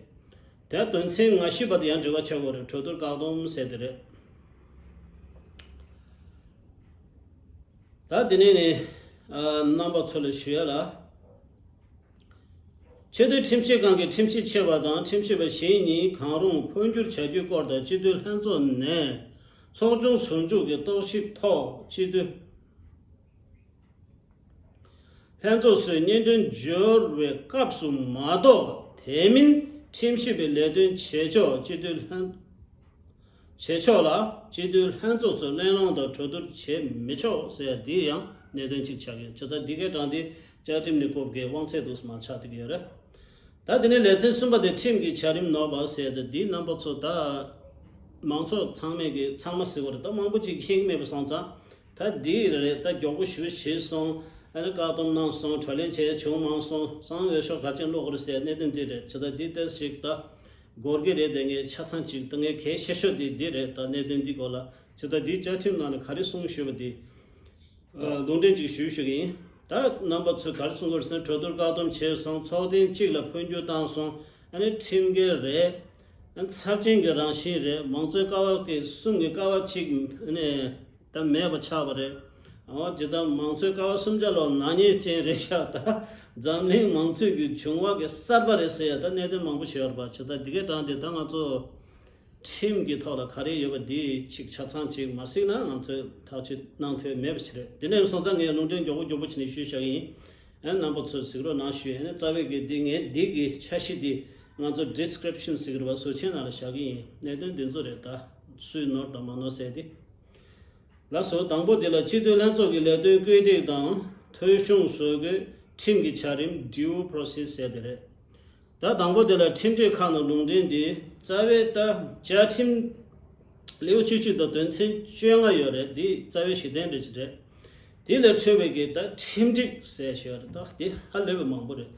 དེ་དོན་ཚན་ང་བཞི་པ་དེ་ཡང་འབྲེལ་བ་ཆགས་དགོས་རེད། གྲོས་བསྡུར་བཀག་སྡོམ་ཟེར་དེ་རེད། ད་དེ་ནས་ནི་ཨ་རྣམ་པ་ཚོ་ལ་ཞུ་ཡ་ལ། ཆེས་མཐོའི་ཁྲིམས་ཞིབ་ཁང་གི་ཁྲིམས་ཞིབ་ཆེ་བ་དང་ཁྲིམས་ཞིབ་པ་གཞན་གཉིས་གང་རུང་འཕོ་འགྱུར་བྱ་རྒྱུའི་སྐོར་དང་། སྤྱི་འཐུས་ལྷན་ཚོགས་ནས་ཚོགས་ཆུང་ཟུར་འཇུག་གི་རྟོག་ཞིབ་ཐོག་སྤྱི་འཐུས་ལྷན་ཚོགས་སུ་སྙན་སྒྲོན་འབྱོར་བའི་སྐབས་སུ་མ་གཏོགས། དེ་མིན་ཁྲིམས་ཞིབ་པའི་ལས་དོན་བྱེད་ཕྱོགས་སྤྱི་འཐུས་ལྷན་བྱེད་ཕྱོགས་ལ་སྤྱི་འཐུས་ལྷན་ཚོགས་སུ་གླེང་སློང་དང་གྲོས་བསྡུར་བྱེད་མི་ཆོག་ཟེར་ཡ་འདི་ཡང་གནད་དོན་གཅིག་ཆགས་ཡོད། བྱས་ཙང་འདི་གའི་གྲངས་འདི་བཅའ་ཁྲིམས་ནས་བཀོད་པའི་དབང་ཚད་དུ་མར་ཆགས་བསྡད་ཀྱི་ཡོད་རེད། ད་དེ་ནས་ལེ་ཚན་གསུམ་པ་དེ་ཁྲིམས་ཀྱི་བྱ་རིམ་ནོར་བ་ཟེར་ཏེ། འདི་རྣམ་པ་ཚོ་ད་མང་ཚོགས་ཚང་མས་ཀྱི་ཚང་མ་ཟེར་བ་རེད། ད་མང་པོ་ཅིག་མཁྱེན་གྱི་མེད་པ་སོང་ཙང་། ད་འདི་རེད། ད་མགྱོགས་པོ་ཞེ་པོ་བྱས་སོང་། ཨ་ནི་བཀག་སྡོམ་གནང་སོང་། དྲག་ལན་བྱས་བྱུང་མང་སོང་། གསང་བའི་ཤོག་ག་ཅན་ཀློག་དགོས་རེད་ཟེར་གནད་དོན་འདི་རེད། བྱས་ཙང་འདི་ཏོག་ཙམ་ཞིག་ད་འགོར་གྱི་རེད། དེ་ངས་ཆ་ཚང་ཅིག་ད་ངས་གལ་ཆེ་ཤོས་འདི་འདི་རེད། ད་གནད་དོན་འདི་སྐོར་ལ། བྱས་ཙང་འདི་བཅའ་ཁྲིམས་ནང་ནས་ག་རེ་གསུངས་ཞུས་པ་འདི་ཨ་ལུང་འདྲེན་ཅིག་ཞུ་ཞུ་གི་ཡིན། ད་རྣམ་པ་ཚོས་ག་རེ་གསུང་གི་རེད་ཟེར་ན། གྲོས་བསྡུར་བཀག་སྡོམ་བྱས་སོང་། ཚོགས་ཐེངས་གཅིག་ལ་འཕོ་འགྱུར་བཏང་སོང་། ཨ་ནི་ཁྲིམས་འགལ་རེད། ཨ་ནི་ཚབས་ཆེན་གྱི་རང་བཞིན་རེད། མང་གཙོའི་ཀ་བ་གི་གསུམ་གྱི་ཀ་བ་གཅིག་ཨ་ནི་ད་མེད་པ་ཆགས་པ་རེད། འོ་ཇི་ལྟར་མང་གཙོའི་ཀ་བ་གསུམ་ཆ་ལོག་ནག་ཉེས་ཅན་རེད་ཤག་ད་འཛམ་གླིང་མང་གཙོའི་གི་བྱུང་བ་གི་གསར་པ་རེད་ཟེར་ཡ་ད་གནད་དོན་མང་པོ་ཞིག་ཡོད་རེད་པ། བྱས་ཙང་འདི་གའི་གྲངས་དེ་ད་ང་ཚོ་ཁྲིམས་ཀྱི་ཐོག་ལ་ག་རེ་ཡོད་པ་འདི་ཅིག་ཆ་ཚང་ཅིག་མ་གཟིགས་ན་ང་ཚོས་ཐག་གཅོད་གནང་ཐུབ་མེད་པ་ཞིག་རེད། དེ་ནས་སོང་ཙང་ངས་ལུང་འདྲེན་མགྱོགས་པོ་མགྱོགས་པོ་བྱས་ནས་ཞུས་བཞག་གི་ཡིན། ཨ་རྣམ་པ་ཚོས་གཟིགས་རོགས་གནང་ཞུ། ཨ་ནི་རྩ་བའི་གི་འདི་ངས་འདི་གི་འཆར་གཞི་འདི་ང་ཚོ་ཌི་སི་ཀི་རིབ་ཤན་ཟེར་གི་རེད་པ། ཟུར་མཆན་ནང་ལ་བཞག་གི་ཡིན། གནད་དོན་འདི་ཚོ་རེད། ད་སུས་ནོར་དང་མ་ནོར་ཟེར་ཏེ། ལགས་སོ། དང་པོ་འདི་ལ་སྤྱི་འཐུས་ལྷན་ཚོགས་ཀྱི་ལས་དོན་བཀོད་སྒྲིག་དང་ཐོ་གཞུང་བཟོ་དགོས། ཁྲིམས་ཀྱི་བྱ་རིམ་due process ཟེར་དེ་རེད། ད་དང་པོ་དེ་ལ་ཁྲིམས་སྒྲིག་ཁག་ནང་ལུང་འདྲེན་འདི་རྩ་བའི་ད་བཅའ་ཁྲིམས་ལེའུ་བཅུ་གཅིག་དང་དོན་ཚན་བཅོ་ལྔ་ཡོད་རེད། འདི་རྩ་བའི་གཞི་རྟེན་རེད་ཅི་རེད། དེ་ལས་འཕྲོས་པའི་གི་ད་ཁྲིམས་སྒྲིག་ཟེར་ཞེས་རེད། ད་དེ་ཧ་ལས་པའི་མང་པོ་རེད།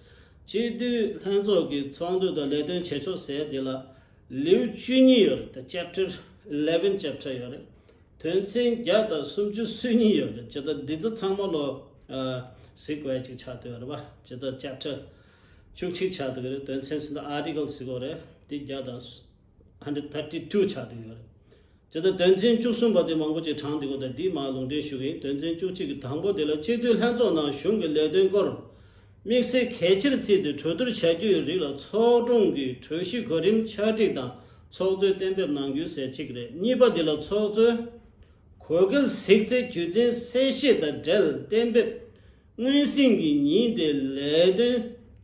སྤྱི་འཐུས་ལྷན་ཚོགས་ཀྱི་ཚོགས་འདུ་དང་ལས་དོན་བྱེད་ཕྱོགས་ཟེར་དེ་ལ་ལེའུ་བཅུ་གཉིས་ཡོད་རེད། ད་chapter eleven chapter ཡོད་རེད། དོན་ཚན་བརྒྱ་དང་སུམ་ཅུ་སོ་གཉིས་ཡོད་རེད། ཇི་ལྟར་འདི་ཚོ་ཚང་མ་ལོ་གཟིགས་དགོས་ཅིག་ཆགས་བསྡད་ཡོད་རེད་པ། ཇི་ལྟར་chapter བཅུ་གཅིག་ཆགས་བསྡད་ཡོད་རེད། དོན་ཚན་ཟིན་ད་article ཟེར་དགོས་རེད། འདི་བརྒྱ་དང་hundred thirty two ཆགས་བསྡད་ཡོད་རེད། ཇི་ལྟར་དོན་ཚན་བཅུ་གསུམ་པ་དེ་མང་པོ་ཅིག་དྲངས་བསྡད་ཡོད། ད་འདི་མར་ལུང་འདྲེན་ཞུ་གི་ཡིན། དོན་ཚན་བཅུ་གཅིག་གི་དང་པོ་དེ་ལ་སྤྱི་འཐུས་ལྷན་ཚོགས་ནང་གཞུང་གི་ལས་དོན་སྐོར་དམིགས་བསལ་གལ་ཆེར་བརྩིས་ཏེ་གྲོས་བསྡུར་བྱ་རྒྱུའི་རིགས་ལ་ཚོགས་དྲུང་གིས་གྲོས་གཞི་གོ་རིམ་ཕྱག་བྲིས་དང་ཚོགས་གཙོས་གཏན་འབེབས་གནང་རྒྱུ་ཟེར་གཅིག་རེད། གཉིས་པ་འདི་ལ་ཚོགས་གཙོས་གོ་སྐལ་གཟིགས་ཚེ་རྒྱུ་མཚན་གསལ་བཤད་དང་འབྲེལ་གཏན་འབེབས་སྔོན་སེང་གི་ཉིན་དེ་ལས་དོན་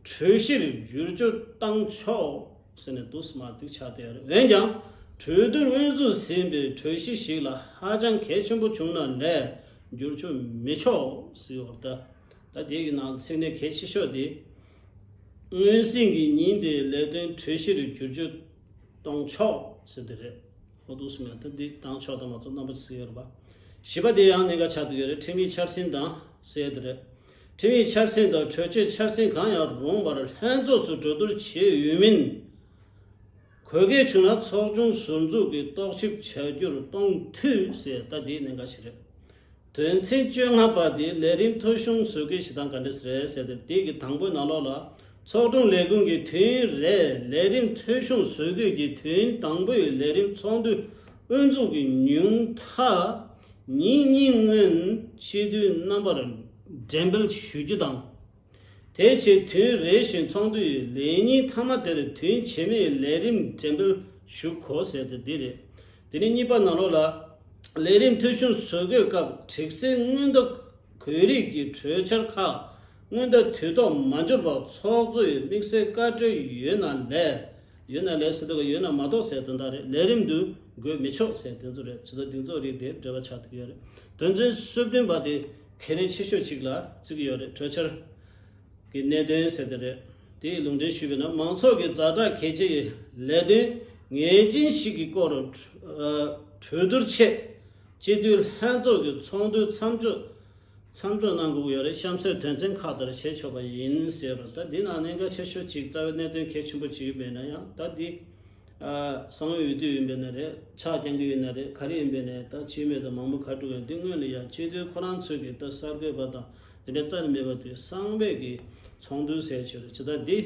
གྲོས་གཞིར་བསྒྱུར་བཅོས་བཏང་ཆོག་ཟེར་ནས་འདུག་སེ་མར་འདུག་ཆགས་བསྡད་ཡོད་རེད། འོན་ཀྱང་གྲོས་བསྡུར་དབུ་འཛུགས་ཟིན་པའི་གྲོས་གཞི་ཞིག་ལ་ཧ་ཅང་གལ་ཆེན་པོ་བྱུང་ན་ལས་བསྒྱུར་བཅོས་མི་ཆོག་ཟེར་ཡོད་རེད། ད་དེ་གི་ནང་ཚིག་སྣེ་གལ་ཆེ་ཤོས་དེ། སྔོན་སེང་གི་ཉིན་དེའི་ལས་དོན་གྲོས་གཞིར་བསྒྱུར་བཅོས་གཏོང་ཆོག་ཟེར་དེ་རེད། ཧོ་འདུག་སེ་མེད་ད་འདི་གཏོང་ཆོག་དང་མ་གཏོགས་རྣམ་པ་ཅིག་ཟེར་ཡོད་རེད་པ། བཞི་པ་དེ་ཡང་གནད་འགག་ཆགས་བསྡད་ཡོད་རེད། ཁྲིམས་ཡིག་འཆར་ཟིན་དང་ཟེར་དེ་རེད། ཁྲིམས་ཡིག་འཆར་ཟིན་དང་གྲོས་ཆོད་འཆར་ཟིན་གང་ཡང་རུང་བར་ལྷན་ཚོགས་སུ་གྲོས་བསྡུར་བྱས་ཡོད་མིན། དགོས་གལ་བྱུང་ན་ཚོགས་ཆུང་ཟུར་འཛུགས་ཀྱིས་རྟོག་ཞིབ་བྱ་རྒྱུར་གཏོང་འཐུས་ཟེར། ད་འདིའི་གནད་འགག་ཞིག་རེད། དོན་ཚན་བཅོ་ལྔ་པ་དེ་ལས་རིམ་ཐོ་གཞུང་བཟོ་དགོས་ཞེ་སྡང་ག་འདྲ་རེད་ཟེར་ཏེ། དེ་གི་དང་པོའི་ནང་ལོགས་ལ་ཚོགས་དྲུང་ལས་ཁུངས་ཀྱི་དུས་ཡུན་རེར་ལས་རིམ་ཐོ་གཞུང་བཟོ་དགོས་ཀྱི་དུས་ཡུན་དང་པོའི་ལས་རིམ་ཚོགས་འདུའི་དབུ་འཛུགས་ཀྱི་ཉུང་མཐའ་ཉིན་གཉིས་སྔོན་སྤྱི་འཐུས་རྣམ་པར་འགྲེམས་སྤེལ་ཞུ་རྒྱུ་དང་། དེ་ཕྱིར་དུས་རེ་བཞིན་ཚོགས་འདུའི་ལས་ཉིན་མཐའ་མ་དེར་དུས་རྗེས་མའི་ལས་རིམ་འགྲེམས་སྤེལ་ཞུ་དགོས་ཟེར་ཏེ་འདི་རེད། དེ་ནས་གཉིས་པ་ནང་ལོགས་ལ་ལས་རིམ་ཐོ་གཞུང་བཟོ་དགོས་སྐབས་སྒྲིག་གསལ་སྔོན་བརྡ་དགོས་རིགས་ཀྱི་གྲོས་འཆར་ཁག་སྔོན་བརྡ་དུས་ཐོག་མ་འབྱོར་བར་ཚོགས་གཙོས་དམིགས་བསལ་བཀའ་འཁྲོལ་ཡོད་ན་ལས། ཡོད་ན་ལས་ཟེར་དུས་ཡོད་ན་མ་གཏོགས་ཟེར་དོན་དག་རེད། ལས་རིམ་དུ་འགོད་མི་ཆོག་ཟེར་དེ་ཚོ་རེད། ཇི་ལྟར་དེ་ཚོ་རིགས་དེ་འབྲེལ་བ་ཆགས་ཐུབ་ཡོད་རེད། དོན་ཚན་སོ་བདུན་པ་དེ་གལ་གནད་ཆེ་ཤོས་ཅིག་ལ་བརྩི་གི་ཡོད་རེད། གྲོས་འཆར་གྱི་གནད་དོན་ཟེར་དེ་རེད། དེའི་ལུང་འདྲེན་ཞུས་པ་ཡིན་ན། མང་ཚོགས་ཀྱི་ཛ་དྲག་གལ་ཆེ་ཡི་ལས་དོན་ངེས་ཅན་ཞིག་གི་སྐོར་གྲོས་བསྡུར་ཆེད་སྤྱི་འཐུས་ལྷན་ཚོགས་ཀྱི་ཚོགས་འདུའི་མཚམས་འཇོག་མཚམས་འཇོག་གནང་དགོས་ཀྱི་ཡོད་རེད། གཤམ་གསལ་དོན་ཚན་ཁག་ལྟར་བྱེད་ཆོག་པ་ཡིན་ཟེར་རོ། ད་འདི་ནང་གནད་འགག་ཆེ་ཤོས་ཅིག་རྩ་བའི་གནད་དོན་གལ་ཆེན་པོ་ཅིག་ཡོད་པ་ཡིན་ན་ཡང་། ད་འདི་ཨ་གསང་བའི་འོས་བསྡུ་ཡིན་པ་ཡིན་ན་རེད། ཕྱག་བརྐྱང་རྒྱུ་ཡིན་ན་རེད། ག་རེ་ཡིན་པ་ཡིན་ན་རེད། ད་སྤྱི་མོས་དང་མང་མོས་ག་འགྲོ་ཡོད། འདི་སྔོན་ལ་ཡང་སྤྱི་འཐུས་ཁོ་རང་ཚོས་ཀྱི་ད་གསར་འགོད་པ་དང་དེ་འདྲ་རྩ་ནས་མེད་པ་དེ་གསང་བའི་གི་ཚོགས་འདུ་ཟེར་ཆོག་རེད། ཇི་ལྟར་འདི་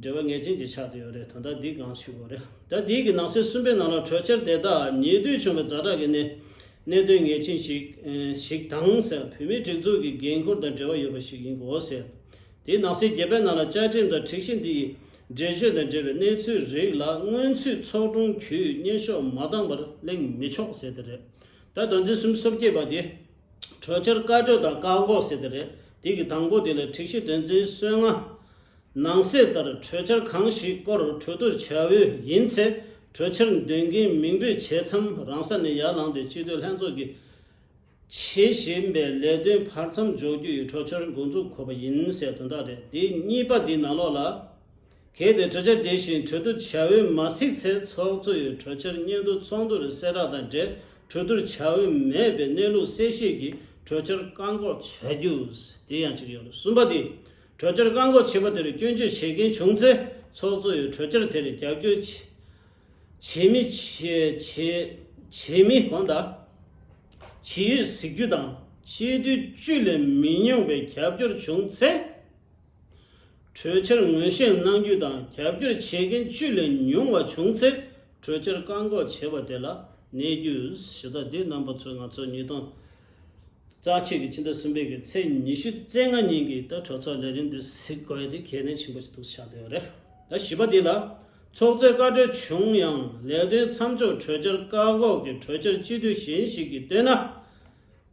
འབྲེལ་བ་ངེས་ཅན་གྱི་ཆགས་བསྡད་ཡོད་རེད། ད་ལྟ་འདི་གང་ཞུ་དགོས་རེད། ད་འདི་གི་ནང་གསེས་གསུམ་པའི་ནང་ལ་གྲོས་འཆར་དེ་དག་ཉེ་དུས་བྱུང་བའི་ཛ་དྲག་གི་གནད་གནད་དོན་ངེས་ཅན་ཞིག་ཨེ་ཞིག་དང་ཟེར། བོད་མིའི་སྒྲིག་འཛུགས་ཀྱི་འགན་ཁུར་དང་འབྲེལ་བ་ཡོད་པ་ཞིག་ཡིན་དགོས་ཟེར། དེའི་ནང་གསེས་བརྒྱད་པའི་ནང་ལ་བཅའ་ཁྲིམས་དང་སྒྲིག་གཞི་འདི་ཡི་འགྲེལ་བརྗོད་དང་འབྲེལ་བའི་གནས་ཚུལ་རིགས་ལ་སྔོན་ཚུད་ཚོགས་དྲུང་གིས་སྙན་ཞུ་མ་བཏང་བར་གླེང་མི་ཆོག་ཟེར་དེ་རེད། ད་དོན་ཚན་སུམ་ཅུ་སོ་བརྒྱད་པ་དེ་གྲོས་འཆར་བཀའ་འཁྲོལ་དང་བཀག་འགོག་ཟེར་དེ་རེད། དེ་གི་དང་པོ་དེ་ལ་སྒྲིག་གཞི་དོན་ཚན་སོ་ལྔ་ནང་གསལ་ལྟར་གྲོས་འཆར་གང་ཞིག་སྐོར་གྲོས་བསྡུར་བྱ་འོས་ཡིན་ཚེ། གྲོས་འཆར་འདོན་མཁན་མིང་འབོད་བྱས་མཚམས་རང་ས་ནས་ཡར་ལངས་ཏེ་སྤྱི་འཐུས་ལྷན་ཚོགས་ཀྱིས་བྱེད་བཞིན་པའི་ལས་དོན་བར་མཚམས་འཇོག་རྒྱུ་ཡི་གྲོས་འཆར་འགོ་འཛུགས་དགོས་པ་ཡིན་ཟེར་དོན་དག་རེད། དེ་གཉིས་པ་འདི་ནང་ལོགས་ལ། གལ་ཏེ་གྲོས་འཆར་དེ་བཞིན་གྲོས་བསྡུར་བྱ་འོས་མ་གཟིགས་ཚེ། ཚོགས་གཙོ་ཡིས་གྲོས་འཆར་སྙན་ཐོ་ཚོགས་འདུར་གསལ་བསྒྲགས་དང་འབྲེལ་གྲོས་བསྡུར་བྱ་འོས་མེད་པའི་གནས་ལུགས་གསལ་བཤད་ཀྱིས་གྲོས་འཆར་བཀག་འགོག་བྱ་རྒྱུ། དེ་ཡང་གཅིག་ཡོད་རེད། གསུམ་པ་དེ་གྲོས་འཆར་བཀག་འགོག་བྱས་པ་དེར་སྐྱོན་བརྗོད་བྱེད་མཁན་བྱུང་ཚེ། ཚོགས་གཙོ་ཡིས་གྲོས་འཆར་དེར་རྒྱབ་སྐྱོར་བྱེད་མི་བྱེད་བྱེད་མི་གང་དང་། ཇི་ཡོད་གཟིགས་རྒྱུ་དང་། སྤྱི་འཐུས་བཅུ་ལས་མི་ཉུང་བའི་རྒྱབ་སྐྱོར་བྱུང་ཚེ། གྲོས་འཆར་ངོས་བཞེས་གནང་རྒྱུ་དང་། རྒྱབ་སྐྱོར་བྱེད་མཁན་བཅུ་ལས་ཉུང་བ་བྱུང་ཚེ། གྲོས་འཆར་བཀག་འགོག་བྱས་པ་དེ་ལ་གནས་རྒྱུ། ཞེ་དྲག་འདི་རྣམ་པ་ཚོས་ང་ཚོ་ཉིས་སྟོང་རྩ་གཅིག་གི་ཕྱི་ཟླ་གསུམ་པའི་གི་ཚེས་ཉི་ཤུ་རྩ་ལྔ་ཉིན་གྱི་ད་གྲོས་ཚོགས་ལས་རིམ་འདི་གཟིགས་དགོས་ཡ་དེ་གལ་གནད་ཆེན་པོ་ཞིག་འདུག་ཆགས་བསྡད་ཡོད་རེད། ད་བཞི་པ་འདི་ལ། ཚོགས་གཙོས་བཀའ་འཁྲོལ་བྱུང་ཡང་ལས་དོན་མཚམས་འཇོག་གྲོས་འཆར་བཀག་འགོག་གི་གྲོས་འཆར་སྤྱི་འཐུས་གཞན་ཞིག་གིས་བཏོན་ན།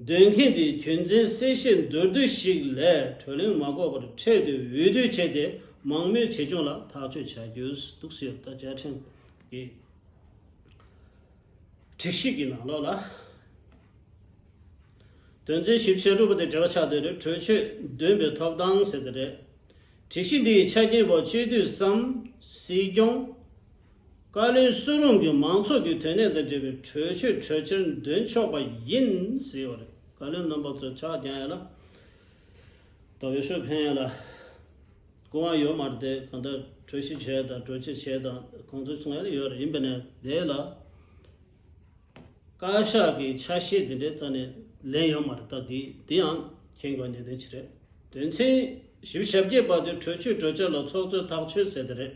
འདོན་མཁན་དེས་རྒྱུ་མཚན་གསལ་བཤད་མདོར་བསྡུས་ཤིག་ལས་གྲོས་གླེང་མ་དགོས་པར་འཕྲལ་དུ་འོས་བསྡུ་བྱས་ཏེ་མང་མོས་བྱེད་སྐྱོང་ལ་ཐག་གཅོད་བྱ་རྒྱུ། འདུག་སེ་ཡོད། ད་བཅའ་ཁྲིམས་ཀྱི་སྒྲིག་གཞི་གི་ནང་ལོགས་ལ། དོན་ཚན་བཞི་བཅུ་ཞེ་དྲུག་པ་དེ་འགྲེལ་པ་ཆགས་བསྡད་རེད། གྲོས་ཆོད་འདོན་པའི་ཐོབ་ཐང་ཟེར་དེ་རེད། སྒྲིག་གཞི་འདི་ཡི་ཆ་རྐྱེན་པོ་སྤྱི་འཐུས་སམ། སྲིད་སྐྱོང་། བཀའ་བློན་སུ་རུང་གིས་མང་ཚོགས་ཀྱི་དོན་གནད་དང་འབྲེལ་བའི་གྲོས་ཆོད་གྲོས་འཆར་འདོན་ཆོག་པ་ཡིན་ཟེར་བ་རེད། བཀའ་བློན་རྣམ་པ་ཚོ་ཕྱག་རྒྱག་ཡ་ལ། ད་འོས་ཤོག་འཕེན་ཡ་ལ། སྐུ་དབང་ཡོད་མ་རེད་དེ། གང་ལྟར་གྲོས་གཞི་བྱས་དང་གྲོས་ཆོད་བྱས་དང་གོང་ཚུལ་གསུང་ཡ་ལ་ཡོད་རེད། ཡིན་པ་ནས་དེ་ལ། བཀའ་ཤག་གི་ཆ་ཤས་དེ་འདྲའི་རྩ་ནས་ལེན་ཡོད་མ་རེད། ད་འདི་འདི་ཡང་མཁྱེན་དགོས་གནད་དོན་ཅིག་རེད། དོན་ཚན་བཞི་བཅུ་ཞེ་བརྒྱད་པ་དེ་གྲོས་ཆོད་གྲོས་འཆར་ལ་ཚོགས་གཙོས་ཐག་གཅོད་ཟེར་དེ་རེད།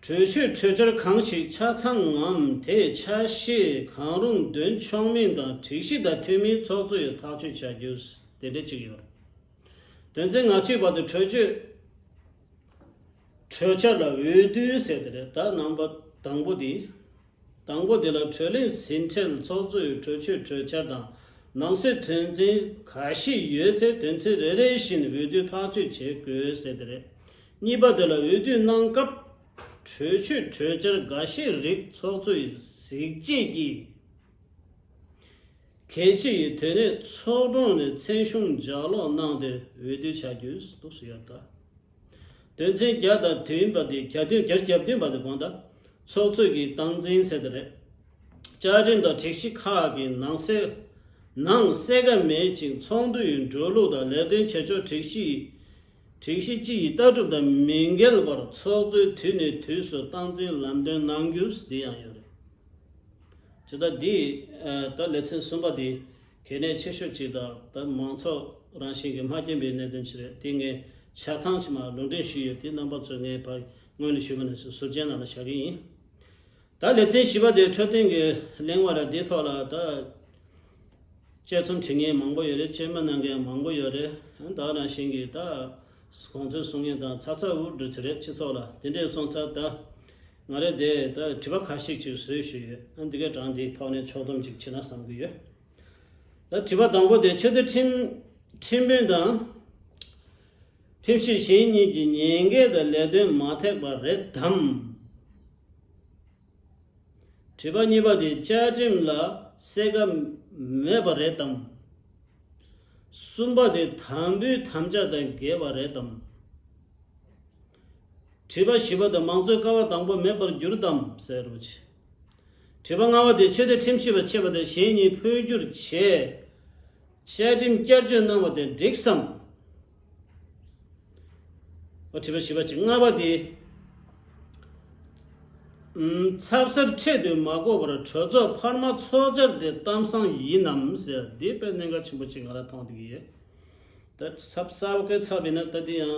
གྲོས་ཆོད་གྲོས་འཆར་གང་ཞིག་ཆ་ཚང་ངམ་དེའི་ཆ་ཤས་གང་རུང་འདོན་ཆོག་མིན་དང་སྒྲིག་གཞི་དང་མཐུན་མིན་ཚོགས་གཙོ་ཡིས་ཐག་གཅོད་བྱ་རྒྱུ་དེ་འདྲ་གཅིག་ཡོད། དོན་ཚན་ང་གཅིག་པ་དེ་གྲོས་ཆོད་གྲོས་འཆར་ལ་འོས་བསྡུ་ཟེར་དེ་རེད། ད་རྣམ་པ་དང་པོ་དེ། དང་པོ་དེ་ལ་གྲོས་གླེང་ཟིན་འཕྲལ་ཚོགས་གཙོ་ཡིས་གྲོས་ཆོད་གྲོས་འཆར་དང་ནང་གསེས་དོན་ཚན་འགའ་ཞིག་ཡོད་ཚེ་དོན་ཚན་རེ་རེ་བཞིན་འོས་བསྡུ་ཐག་གཅོད་བྱེད་དགོས་ཟེར་དེ་རེད། གཉིས་པ་དེ་ལ་འོས་བསྡུ་གནང་སྐབས་གྲོས་ཆོད་གྲོས་འཆར་འགའ་ཤས་རིགས་ཚོགས་གཙོ་ཡི་གཟིགས་དཔྱད་ཀྱིས་གལ་ཆེ་བའི་དོན་གནད་ཚོགས་དྲུང་ནས་མཚན་གཞུང་ལྗགས་ཀློག་གནང་སྟེ་འོས་བསྡུ་བྱ་རྒྱུ་འདུག་ཟེར་ཡོད་ད། དོན་ཚན་བརྒྱ་དང་བདུན་པ་དེ། བརྒྱ་བདུན། བརྒྱ་བདུན་པ་དེ་དགོངས་དག་ཚོགས་གཙོས་ཀྱི་སྟངས་འཛིན་ཟེར་དེ་རེད། བཅའ་ཁྲིམས་དང་སྒྲིག་གཞི་ཁག་གི་ནང་གསེས་ནང་གསལ་ཁ་མེད་ཅིང་ཚོགས་འདུ་ཡི་འགྲོ་ལུགས་དང་ལས་དོན་བྱེད་ཕྱོགས་སྒྲིག་གཞི་ཡི་སྒྲིག་གཞི་སྤྱི་ཡི་ལྟ་གྲུབ་དང་མི་འགལ་བར་ཚོགས་གཙོས་དུས་ནས་དུས་སུ་སྟངས་འཛིན་ལམ་སྟོན་གནང་རྒྱུ་འདི་ཡང་ཡོད་རེད། ཇི་ལྟར་འདི་ད་ལེ་ཚན་གསུམ་པ་འདི་གལ་གནད་ཆེ་ཤོས་ཅིག་དང་། ད་མང་ཚོགས་རང་བཞིན་གྱི་མ་མཁྱེན་པའི་གནད་དོན་ཅིག་རེད། དེ་ངས་ཆ་ཚང་ཅིག་མར་ལུང་འདྲེན་ཞུས་ཡོད། དེ་རྣམ་པ་ཚོས་ངས་ཕར་སྔོན་ལ་ཞུས་པ་ནས་ཟུར་ཟུར་རྒྱན་ནང་ལ་བཞག་གི་ཡིན། ད་ལེ་ཚན་བཞི་པ་དེ་འཕྲོད་བསྟེན་གྱི་གླེང་བ་རེད། འདིའི་ཐོག་ལ་ད་དཔྱད་རྩོམ་བྲིས་མཁན་མང་པོ་ཡོད་རེད། དཔྱད་མོལ་གནང་མཁན་མང་པོ་ཡོད་རེད། ད་ག་ནང་བཞིན་གྱི་ད་གོང་ཚོད་གསུང་མཁན་དང་ཚ་ཚ་འུར་འུར་ཅིག་རེད། སྤྱི་ཚོགས་ལ་དེ་འདྲས་སོང་ཙང་ད་ང་རེ་དེ་ད་དྲི་བ་ཁ་ཤས་ཅིག་བཟོས་ཞུས་ཡོད། ཨ་འདི་གའི་གྲངས་འདིའི་ཐོག་ནས་ཕྱོགས་བསྡོམས་ཅིག་བྱེད་ན་བསམ་གྱི་ཡོད། ད་དྲི་བ་དང་པོ་དེ། ཆེས་མཐོའི་ཁྲིམས་ཁྲིམས་དཔོན་དང་ཁྲིམས་ཞིབ་གཞན་གཉིས་ཀྱི་ཉེན་ཁའི་ཐད་ལས་དོན་མ་ཐེག་པ་རེད་དམ། དྲི་བ་གཉིས་པ་དེ། བཅའ་ཁྲིམས་ལ་གསལ་ཁ་མེད་པ་རེད་དམ། གསུམ་པ་དེ། དམ་འབུལ་དམ་བཅའ་དང་འགལ་བ་རེད་དམ། དྲི་བ་བཞི་པ་དེ། མང་གཙོའི་ཀ་བ་དང་པོ་མེད་པར་གྱུར་དམ་ཟེར་རོ་ཆེ། དྲི་བ་ལྔ་པ་དེ། ཆེས་མཐོའི་ཁྲིམས་ཞིབ་པ་ཆེ་བ་དེ་གཞན་གཉིས་འཕོ་འགྱུར་བྱས། བཅའ་ཁྲིམས་བསྐྱར་བཅོས་གནང་བ་དེ་འགྲིག་སམ། འོ་དྲི་བ་བཞི་པ་ཅིག་ལྔ་པ་དེ། ཨུམ། ཚབ་གསར་འཕྲལ་དུ་མ་དགོས་པར་གྲོས་ཚོགས་འཕར་མ་ཚོགས་འཆར་དེ་གཏམ་བཟང་ཡིན་ནམ་ཟེར། འདི་དཔེ་གནད་འགག་ཆེན་པོ་ཅིག་ང་རང་མཐོང་བསྡད་ཀྱི་ཡོད། ད་ཚབ་གསར་པ་གའི་ཚབ་ཡིན་ན་ད་འདི་ཡང་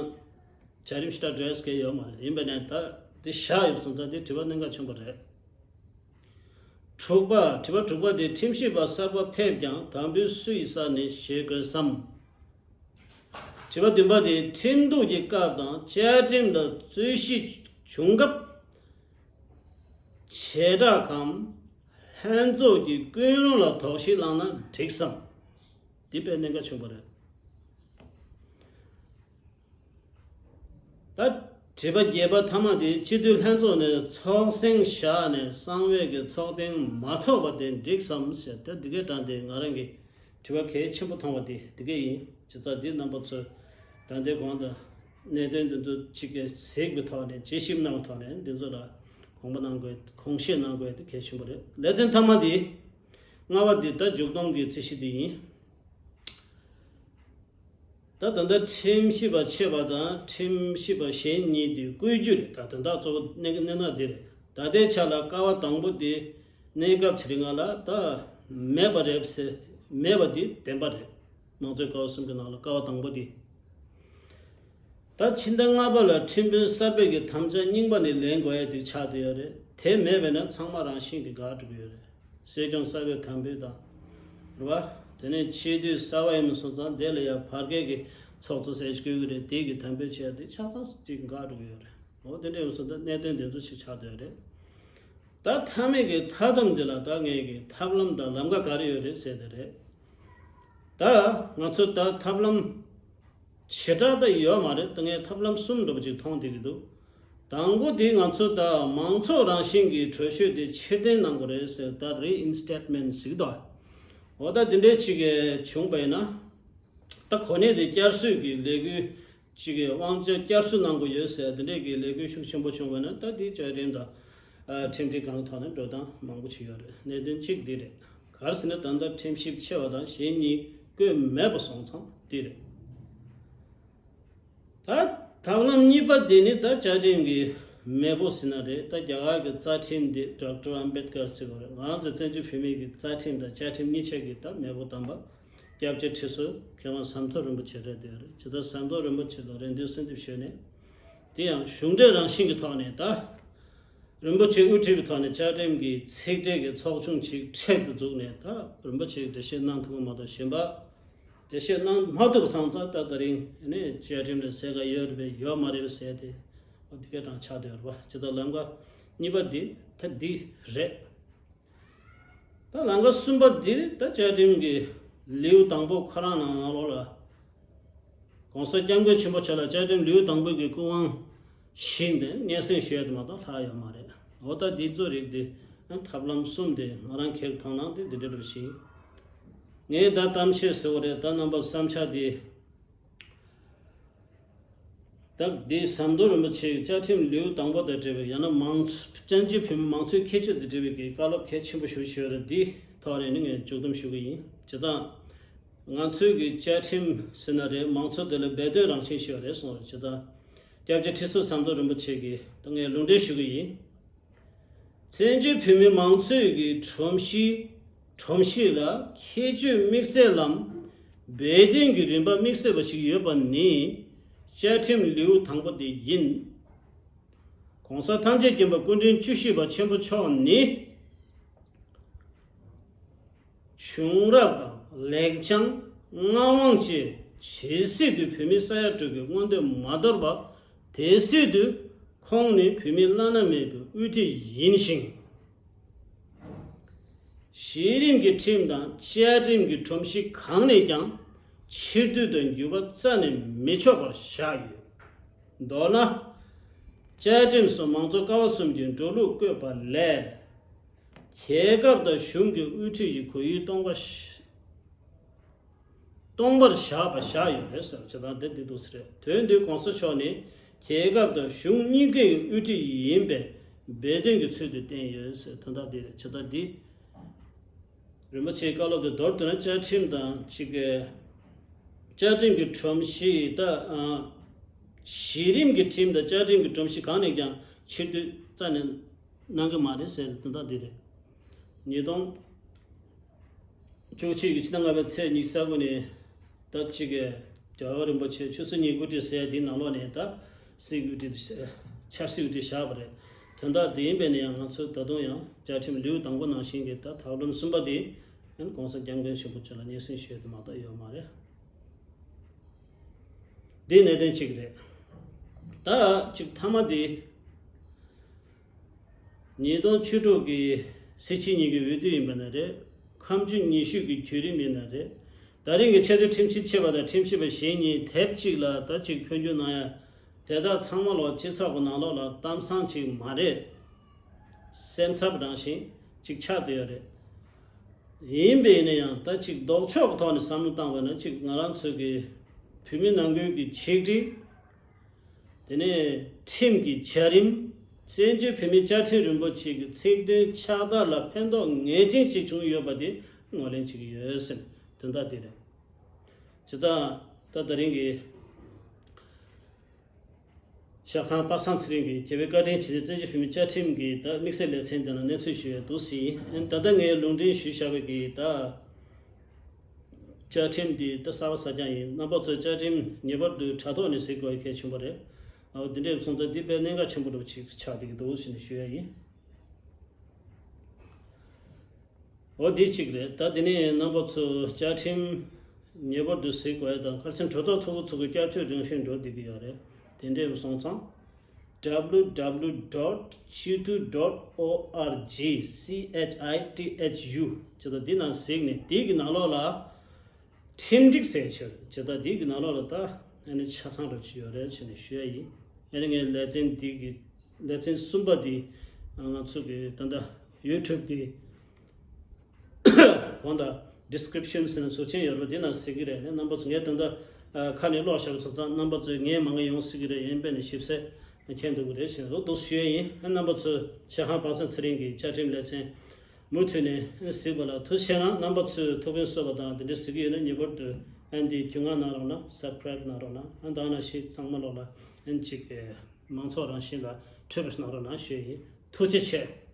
བྱ་རིམ་ཞེ་དྲག་འགྲོ་ཡ་གང་ཡོད་མ་རེད། ཡིན་པ་ནས་ད་འདི་བཞག་ཡོད་སོང་ཙང་འདི་དྲི་བ་གནད་འགག་ཆེན་པོ་རེད། དྲུག་པ། དྲི་བ་དྲུག་པ་དེ། ཁྲིམས་ཞིབ་པ་གསར་པ་ཕེབས་ཀྱང་དམ་འབུལ་སུ་ཡི་ས་ནས་བཞེས་དགོས་སམ། དྲི་བ་བདུན་པ་དེ། ཁྲིམས་གཏུག་གི་སྐབས་དང་བཅའ་ཁྲིམས་ལ་རྩོད་གཞི་བྱུང་སྐབས། བྱེ་བྲག་གམ་ལྷན་ཚོགས་ཀྱི་ཀུན་སློང་ལ་དོགས་གཞི་བསླངས་ན་འགྲིག་སམ། འདི་དཔེ་གནད་འགག་ཆེན་པོ་རེད། ད་དྲི་བ་བརྒྱད་པ་ཐ་མ་དེ། སྤྱི་འཐུས་ལྷན་ཚོགས་ནས་ཚོགས་གསེང་བཞག་ནས་གསང་བའི་གི་ཚོགས་ཐེངས་མ་ཚོགས་པ་དེ་འགྲིག་སམ་ཟེར། ད་འདི་གའི་གྲངས་དེ་ང་རང་གི་དྲི་བ་གལ་ཆེན་པོ་མཐོང་བ་དེ་འདི་གས་ཡིན། ཇི་ལྟར་འདི་རྣམ་པ་ཚོས་ད་ལྟའི་གོང་དུ་གནད་དོན་འདི་ཚོ་གཅིག་གི་གཟིགས་པའི་ཐོག་ནས་དཔྱད་ཞིབ་གནང་བའི་ཐོག་ནས་འདི་ཚོ་ལ་དགོངས་པ་གནང་དགོས། དགོངས་བཞེས་གནང་དགོས་དེ་གལ་ཆེན་པོ་རེད། ལེ་ཚན་ཐ་མ་འདི་ལྔ་པ་འདི་ད་མཇུག་སྡོམ་གྱི་རྩིས་གཞི་འདི་ཡིན། ད་ད་ལྟ་ཁྲིམས་ཞིབ་པ་ཆེ་བ་དང་ཁྲིམས་ཞིབ་པ་གཞན་གཉིས་དེ་བསྐོ་རྒྱུ་རེད། ད་ད་ལྟ་གཙོ་བོ་གནད་གནད་འགག་འདི་རེད། ད་ལྟའི་ཆ་ལ་ཀ་བ་དང་པོ་དེ་གནས་སྐབས་ཚེ་རིང་ལྔ་ལ་ད་མེད་པ་རེད་ཟེར། མེད་པ་དེ་བདེན་པ་རེད། མང་གཙོའི་ཀ་བ་གསུམ་གྱི་ནང་ལ་ཀ་བ་དང་པོ་དེ། ད་ཕྱི་ཟླ་ལྔ་པ་ལ་ཁྲིམས་དཔོན་གསར་པའི་གི་དམ་བཅའ་རྙིང་པ་ནས་ལེན་དགོས་ཡ་དེ་ཆགས་བསྡད་ཡོད་རེད། དེ་མེད་པས་ན་ཚང་མ་རང་བཞིན་གྱིས་འགག་འགྲོ་གི་ཡོད་རེད། སྲིད་སྐྱོང་གསར་པའི་དམ་འབུལ་དང་། རེད་བ། དེ་ནས་སྤྱི་འཐུས་གསར་པ་ཡིན་པ་སོང་ཙང་དེ་ལ་ཡང་བར་བརྒལ་གྱི་ཚོགས་གཙོ་ཟེར་ཞིག་དགོས་ཀྱི་རེད། དེ་གི་དམ་འབུལ་བྱས་ཏེ་ཆགས་སྡང་ཅིག་འགག་འགྲོ་གི་ཡོད་རེད། འོ་དེ་འདྲ་ཡིན་པ་སོང་ཙང་གནད་དོན་དེ་ཚོ་ཞིག་ཆགས་བསྡད་ཡོད་རེད། ད་མཐའ་མའི་གི་མཐའ་སྡོམ་འདི་ལ་ད་ངས་གི་ཐབས་ལམ་དང་ལམ་ཁ་ག་རེ་ཡོད་རེད་ཟེར་དེ་རེད། ད་ང་ཚོ་ད་ཐབས་ལམ་ཞེ་དྲག་ད་ཡོད་མ་རེད། ད་ངས་ཐབས་ལམ་གསུམ་འདྲ་པོ་ཅིག་མཐོང་བསྡད་ཀྱི་འདུག་དང་པོ་དེ་ང་ཚོ་ད་མང་ཚོགས་རང་བཞིན་གྱི་གྲོས་ཆོད་དེ་ཕྱིར་འཐེན་གནང་དགོས་རེད་ཟེར། ད་རི་ཨིན་སི་ཊེཊ་མེན་ཊི་ཟེར་གྱི་འདུག་འོ་ད་འདི་འདྲའི་ཅིག་གི་བྱུང་པ་ཡིན་ན། ད་གོ་གནས་དེ་བསྐྱར་གསོས་ཀྱི་ལས་འགུལ་ཅིག་གི་དབང་ཆ་བསྐྱར་གསོ་གནང་དགོས་ཡོད་ཟེར་འདི་འདྲའི་གི་ལས་འགུལ་ཤུགས་ཆེན་པོ་བྱུང་བ་ན། ད་འདི་བཅའ་ཁྲིམས་དང་ཨ་ཁྲིམས་སྒྲིག་སྒང་གི་ཐོག་ནས་འགྲོ་སྟངས་མང་པོ་ཅིག་ཡོད་རེད། གནད་དོན་གཅིག་འདི་རེད། ག་རེ་ཟེར་ན་ད་ལྟ་ཁྲིམས་ཞིབ་ཆེ་བ་དང་གཞན་གཉིས་བསྐོས་མེད་པ་སོང་ཙང་འདི་རེད། ད་ཐབས་ལམ་གཉིས་པ་འདི་ནི་ད་བཅའ་ཁྲིམས་ཀྱི་མེས་པོ་ཟེར་ན་རེད། ད་རྒྱ་གར་གྱི་རྩ་ཁྲིམས་འདི་ཌོག་ཊར་ཨམ་བེད་ཀར་ཟེར་བ་རེད། ང་ཚོ་བཙན་བྱོལ་བོད་མིའི་གི་རྩ་ཁྲིམས་དང་བཅའ་ཁྲིམས་གཉིས་ཆ་གི་ད་མེས་པོ་དམ་པ་སྐྱབས་རྗེ་ཁྲི་ཟུར་མཁས་དབང་ཟམ་གདོང་རིན་པོ་ཆེ་རེད་དེ་རེད། ཇི་ལྟར་ཟམ་གདོང་རིན་པོ་ཆེ་ལ་རེ་འདུན་གསོལ་འདེབས་ཞུས་ནས། དེ་ཡང་གཞུང་འབྲེལ་རང་བཞིན་གྱི་ཐོག་ནས་ད་རིན་པོ་ཆེ་དབུ་ཁྲིད་ཀྱི་ཐོག་ནས་བཅའ་ཁྲིམས་ཀྱི་ཚིག་ཕྲད་ཀྱི་ཚོགས་ཆུང་ཅིག་འཕྲལ་དུ་བཙུགས་ནས། ད་རིན་པོ་ཆེས་འགྲེལ་བཤད་གནང་ཐུབ་ཀྱི་མ་གཏོགས་གཞན་པ་འགྲེལ་བཤད་གནང་མ་ཐུབ་པ་སོང་ཙང་། ད་ད་རིང་ནས་བཅའ་ཁྲིམས་ལ་གསལ་ཁ་ཡོད་རེད་པས་ཡོད་མ་རེད་པས་ཟེར་ཏེ། འོ་དེ་ག་གྲངས་ཆགས་བསྡད་ཡོད་རེད་པ། ཇི་ལྟར་ལམ་ཁ་གཉིས་པ་འདི་ད་འདི་རེད། ད་ལམ་ཁ་གསུམ་པ་འདི་ད་བཅའ་ཁྲིམས་ཀྱི་ལེའུ་དང་པོ་ཁོ་རང་ནང་ནང་ལོགས་ལ། ༸གོང་ས་༸སྐྱབས་མགོན་ཆེན་པོ་མཆོག་ལ་བཅའ་ཁྲིམས་ལེའུ་དང་པོའི་གི་སྐུ་དབང་བཞེས་ཏེ་སྙན་སེང་ཞུ་ཡ་དེ་མ་གཏོགས་ལྷག་ཡོད་མ་རེད། འོ་ད་འདི་ཚོ་རིགས་དེ་ཐབས་ལམ་གསུམ་དེ་ང་རང་ཁྱེད་དོ་སྣང་དེ་འདི་འདྲ་རེད་ཞིག་ངས་ད་གཏམ་བཤད་ཟེར་བ་རེད། ད་རྣམ་པ་བསམ་འཆར་དེ། ད་འདི་ཟམ་གདོང་རིན་པོ་ཆེའི་བཅའ་ཁྲིམས་ལེའུ་དང་པོ་དང་འབྲེལ་བའི་ཡང་ན་མང་ཚོགས་བཙན་བྱོལ་བོད་མི་མང་གཙོའི་ཁྱད་ཆོས་དང་འབྲེལ་བའི་གི་བཀའ་སློབ་གལ་ཆེན་པོ་ཞིག་ཞུས་ཡོད་རེད། འདི་ཐོག་ནས་ནི་ངས་མཇུག་བསྡོམས་ཞུ་གི་ཡིན། བྱས་ཙང་། ང་ཚོའི་གི་བཅའ་ཁྲིམས་ཟེར་ན་རེད། མང་གཙོ་དེ་ལ་སྦས་དོན་རང་བཞིན་ཞིག་རེད་གསུངས་རེད། ཇི་ལྟར་སྐྱབས་རྗེ་ཁྲི་ཟུར་ཟམ་གདོང་རིན་པོ་ཆེ་གིས་ད་ངས་ལུང་འདྲེན་ཞུ་གི་ཡིན། བཙན་བྱོལ་བོད་མིའི་མང་གཙོའི་གི་སྒྲོམ་གཞི་སྒྲོམ་གཞི་ལ་ཁྱད་ཆོས་དམིགས་བསལ་ལམ་སྦས་དོན་གྱི་རིམ་པ་དམིགས་བསལ་བ་ཞིག་ཡོད་པ་ནི། བཅའ་ཁྲིམས་ལེའུ་དང་པོ་དེ་ཡིན། ༸གོང་ས་ཐམས་ཅད་མཁྱེན་པ་སྐུ་ཕྲེང་བཅུ་བཞི་པ་ཆེན་པོ་མཆོག་ནི། བྱུང་རབས་དང་ལེགས་བྱང་མངའ་དབང་བཅས་ཇི་སྲིད་དུ་བོད་མི་ས་ཡ་དྲུག་གི་མངོན་འདོད་མ་དོར་བར་དེ་སྲིད་དུ་ཁོང་ནི་བོད་མིའི་བླ་ན་མེད་པའི་དབུ་ཁྲིད་ཡིན་ཞིང་། གཞི་རིམ་གྱི་ཁྲིམས་དང་བཅའ་ཁྲིམས་ཀྱི་སྒྲོམ་གཞི་གང་ནས་ཀྱང་ཕྱིར་འཐེན་དང་འགྱུར་བ་རྩ་ནས་མི་ཆོག་པར་བཞག་ཡོད། མདོར་ན། བཅའ་ཁྲིམས་སུ་མང་གཙོ་ཀ་བ་གསུམ་གྱི་འགྲོ་ལུགས་བཀོད་པ་ལས། རྒྱལ་ཁབ་དང་གཞུང་གི་དབུ་ཁྲིད་ཀྱི་གོ་ཡུལ་སྟོང་པ་ཞིག་སྟོང་པར་བཞག་པ་བཞག་ཡོད་རེད་ཟེར། བྱེད་སྟངས་དེ་འདི་འདུག་ཟེར། དོན་འདི་༸གོང་ས་མཆོག་ནི་རྒྱལ་ཁབ་དང་གཞུང་གཉིས་ཀའི་དབུ་ཁྲིད་ཡིན་པའི་སྦས་དོན་གྱི་ཚུལ་དུ་བསྟན་ཡོད་ཟེར། དོན་དག་འདི་རེད། བྱེད་སྟངས་འདི་རིན་པོ་ཆེའི་བཀའ་སློབ་དེ་མདོར་བསྡུས་ན་བཅའ་ཁྲིམས་དང་གཅིག་གི་བཅའ་ཁྲིམས་ཀྱི་སྒྲོམ་གཞི་ད་ཨ་གཞི་རིམ་གྱི་ཁྲིམས་དང་བཅའ་ཁྲིམས་ཀྱི་སྒྲོམ་གཞི་གང་ནས་ཀྱང་ཕྱིར་འཐེན་རྩ་ནས་གནང་གི་མ་རེད་ཟེར། དོན་དག་འདི་རེད། ཉིས་སྟོང་བཅུ་གཅིག་གི་ཕྱི་ཟླ་ལྔ་པའི་ཚེས་ཉི་ཤུ་རྩ་དགུ་ནས་ད་གཅིག་གི་རྒྱལ་བ་རིན་པོ་ཆེ་ཆུ་ཚོད་གཉིས་དབུ་ཁྲིད་ཟེར་ཡ་འདིའི་ནང་ལོགས་ནས་ད་སྲིད་དབུ་ཁྲིད་ཆབ་སྲིད་དབུ་ཁྲིད་བཞག་པ་རེད། དོན་དག་འདི་ཡིན་པས་ན་ཡང་ང་ཚོས་ད་དུང་ཡང་བཅའ་ཁྲིམས་ལེའུ་དང་པོ་ནང་བཞིན་གྱི་ད་ཐབས་ལམ་གསུམ་པ་འདི་༸གོང་ས་༸སྐྱབས་མགོན་ཆེན་པོ་མཆོག་ལ་སྙན་སེང་ཞུས་ཏེ་མ་གཏོགས་ཡོད་མ་རེད། འདི་གནད་དོན་གཅིག་རེད། ད་གཅིག་མཐའ་མ་འདི། ཉིས་སྟོང་བཅུ་དྲུག་གི་སྲིད་སྤྱི་གཉིས་ཀྱི་འོས་བསྡུ་ཡིན་པ་ན་རེད། ཁམས་ཆུ་ཉི་ཤུ་གི་བརྒྱུད་རིམ་ཡིན་ན་རེད། ད་རིང་གི་ཆེས་མཐོའི་ཁྲིམས་ཞིབ་ཆེ་བ་དང་ཁྲིམས་ཞིབ་པ་གཞན་གཉིས་དེབ་གཅིག་ལ་ད་གཅིག་འཕོ་འགྱུར་གནང་ཡ། དེ་དག་ཚང་མ་ལོག་སྤྱི་ཚོགས་ཀྱི་ནང་ལོགས་ལ་གཏམ་བཟང་ཅིག་མ་རེད། སེམས་འཚབ་རང་བཞིན་ཅིག་ཆགས་བསྡད་ཡོད་རེད། ཡིན་པས་ན་ཡང་ད་ཅིག་ལྡོག་ཕྱོགས་ཀྱི་ཐོག་ནས་བསམ་བློ་བཏང་བ་ན། ཅིག་ང་རང་ཚོ་གི་བོད་མི་ནང་ཁུལ་གྱི་ཆིག་སྒྲིལ། དེ་ནས་ཁྲིམས་ཀྱི་བྱ་རིམ། བཙན་བྱོལ་བོད་མིའི་བཅའ་ཁྲིམས་རིན་པོ་ཆེ་གི་ཚིག་དོན་ཕྱག་བསྟར་ལ་ཕན་ཐོགས་ངེས་ཅན་ཅིག་བྱུང་ཡོད་པ་དེ་ངོས་ལེན་བྱེད་ཀྱི་ཡོད་ཟེར། དོན་དག་དེ་རེད། བྱས་ཙང་ད་ད་རིང་གི་ཤར་ཁང་པ་སངས་ཚེ་རིང་གིས་རྒྱལ་བའི་བཀའ་དྲིན་ཆེ་སྟེ་བཙན་བྱོལ་བོད་མིའི་བཅའ་ཁྲིམས་ཀྱི་ད་དམིགས་བསལ་ལེ་ཚན་འདི་ལ་གནས་ཚུལ་ཞུ་ཡས་འདུག་ཟེར་ཡིན། ད་ལྟ་ངས་ལུང་འདྲེན་ཞུས་བཞག་པའི་གི་ད་བཅའ་ཁྲིམས་འདི་ད་གསར་པ་གསར་རྐྱང་ཡིན། རྣམ་པ་ཚོས་བཅའ་ཁྲིམས་ངེས་པར་དུ་དྲ་ཐོག་ནས་གཟིགས་དགོས་གལ་ཆེན་པོ་རེད། འོ་འདི་འདྲས་སོང་ཙང་འདི་དཔེ་གནད་འགག་ཆེན་པོ་འདྲ་ཅིག་ཆགས་བསྡད་ཀྱི་འདུག་ཟེར་ནས་ཞུ་ཡ་ཡིན། འོ་འདི་གཅིག་རེད། ད་དེ་ནས་རྣམ་པ་ཚོ་བཅའ་ཁྲིམས་ངེས་པར་དུ་གཟིགས་དགོས་ཡ་དང་། ཁ་སང་གྲོས་ཚོགས་ཚོགས་འགོ་ཚོགས་སྐབས་བསྐྱར་བཅོས་རང་བཞིན་འགྲོ་བསྡད་ཀྱི་ཡོད་རེད། དེ་འདྲས་སོང་ཙང་། W W W dot chitu dot org, C H I T H U བྱས་ཙང་འདི་ནང་གཟིགས་ནས་འདི་གི་ནང་ལོགས་ལ་ཁྲིམས་སྒྲིག་ཟེར་ཆེར་བྱས་ཙང་འདི་གི་ནང་ལོགས་ལ་ད་ཨ་ནི་ཆ་ཚང་འདྲ་ཅིག་ཡོད་རེད་ཟེར་ནས་ཞུ་ཡ་ཡིན། ཨ་ནི་ངའི་ལེ་ཚན་འདི་གི་ལེ་ཚན་གསུམ་པ་འདི་ང་ཚོ་གི་ད་ལྟ་ཡུ་ཊུབ་གི་གོང་དང་ ཌི་སི་ཀི་རིབ་ཤན་ཟེར་ན་ཟུར་མཆན་ཡོད་རེད་པ། འདི་ན་གཟིགས་ཀྱི་རེད། རྣམ་པ་ཚོ་ངས་ད་ལྟ་ཁ་ནས་ཀློག་བཞག་པ་སོང་ཙང་རྣམ་པ་ཚོས་ངས་མང་ང་ཡོང་སྲིད་ཀྱི་རེད། ཡིན་པས་ནས་ཞིབ་གསལ་མཁྱེན་འདུག་གི་རེད་ཞེས་འོ་འདུག་ཞུ་ཡས་ཡིན། རྣམ་པ་ཚོས་ཤ་ཁང་པ་སངས་ཚེ་རིང་གི་བཅའ་ཁྲིམས་ལེ་ཚན་མུ་མཐུད་ནས་གཟིགས་པ་ལ་ཐུགས་རྗེ་ཆེ་གནང་། རྣམ་པ་ཚོས་ཐུགས་ཕན་གསོས་པ་དང་དེ་འདྲ་གཟིགས་ཀྱི་ཡོད་ན་ངེས་པར་དུ་ཨ་འདི་རྒྱུས་མངའ་གནང་རོགས་གནང་། སབ་སི་ཀི་རབ་གནང་རོགས་གནང་། ཨ་ད་ནང་བཞིན་ཚང་མ་ལོག་ལ་ཨ་ཅིག་མང་ཚོགས་རང་བཞིན་ལ་འཕྲོད་པ་ཞིག་གནང་རོགས་གནང་ཞུ་ཡས་ཡིན། ཐུགས་རྗེ་ཆེ།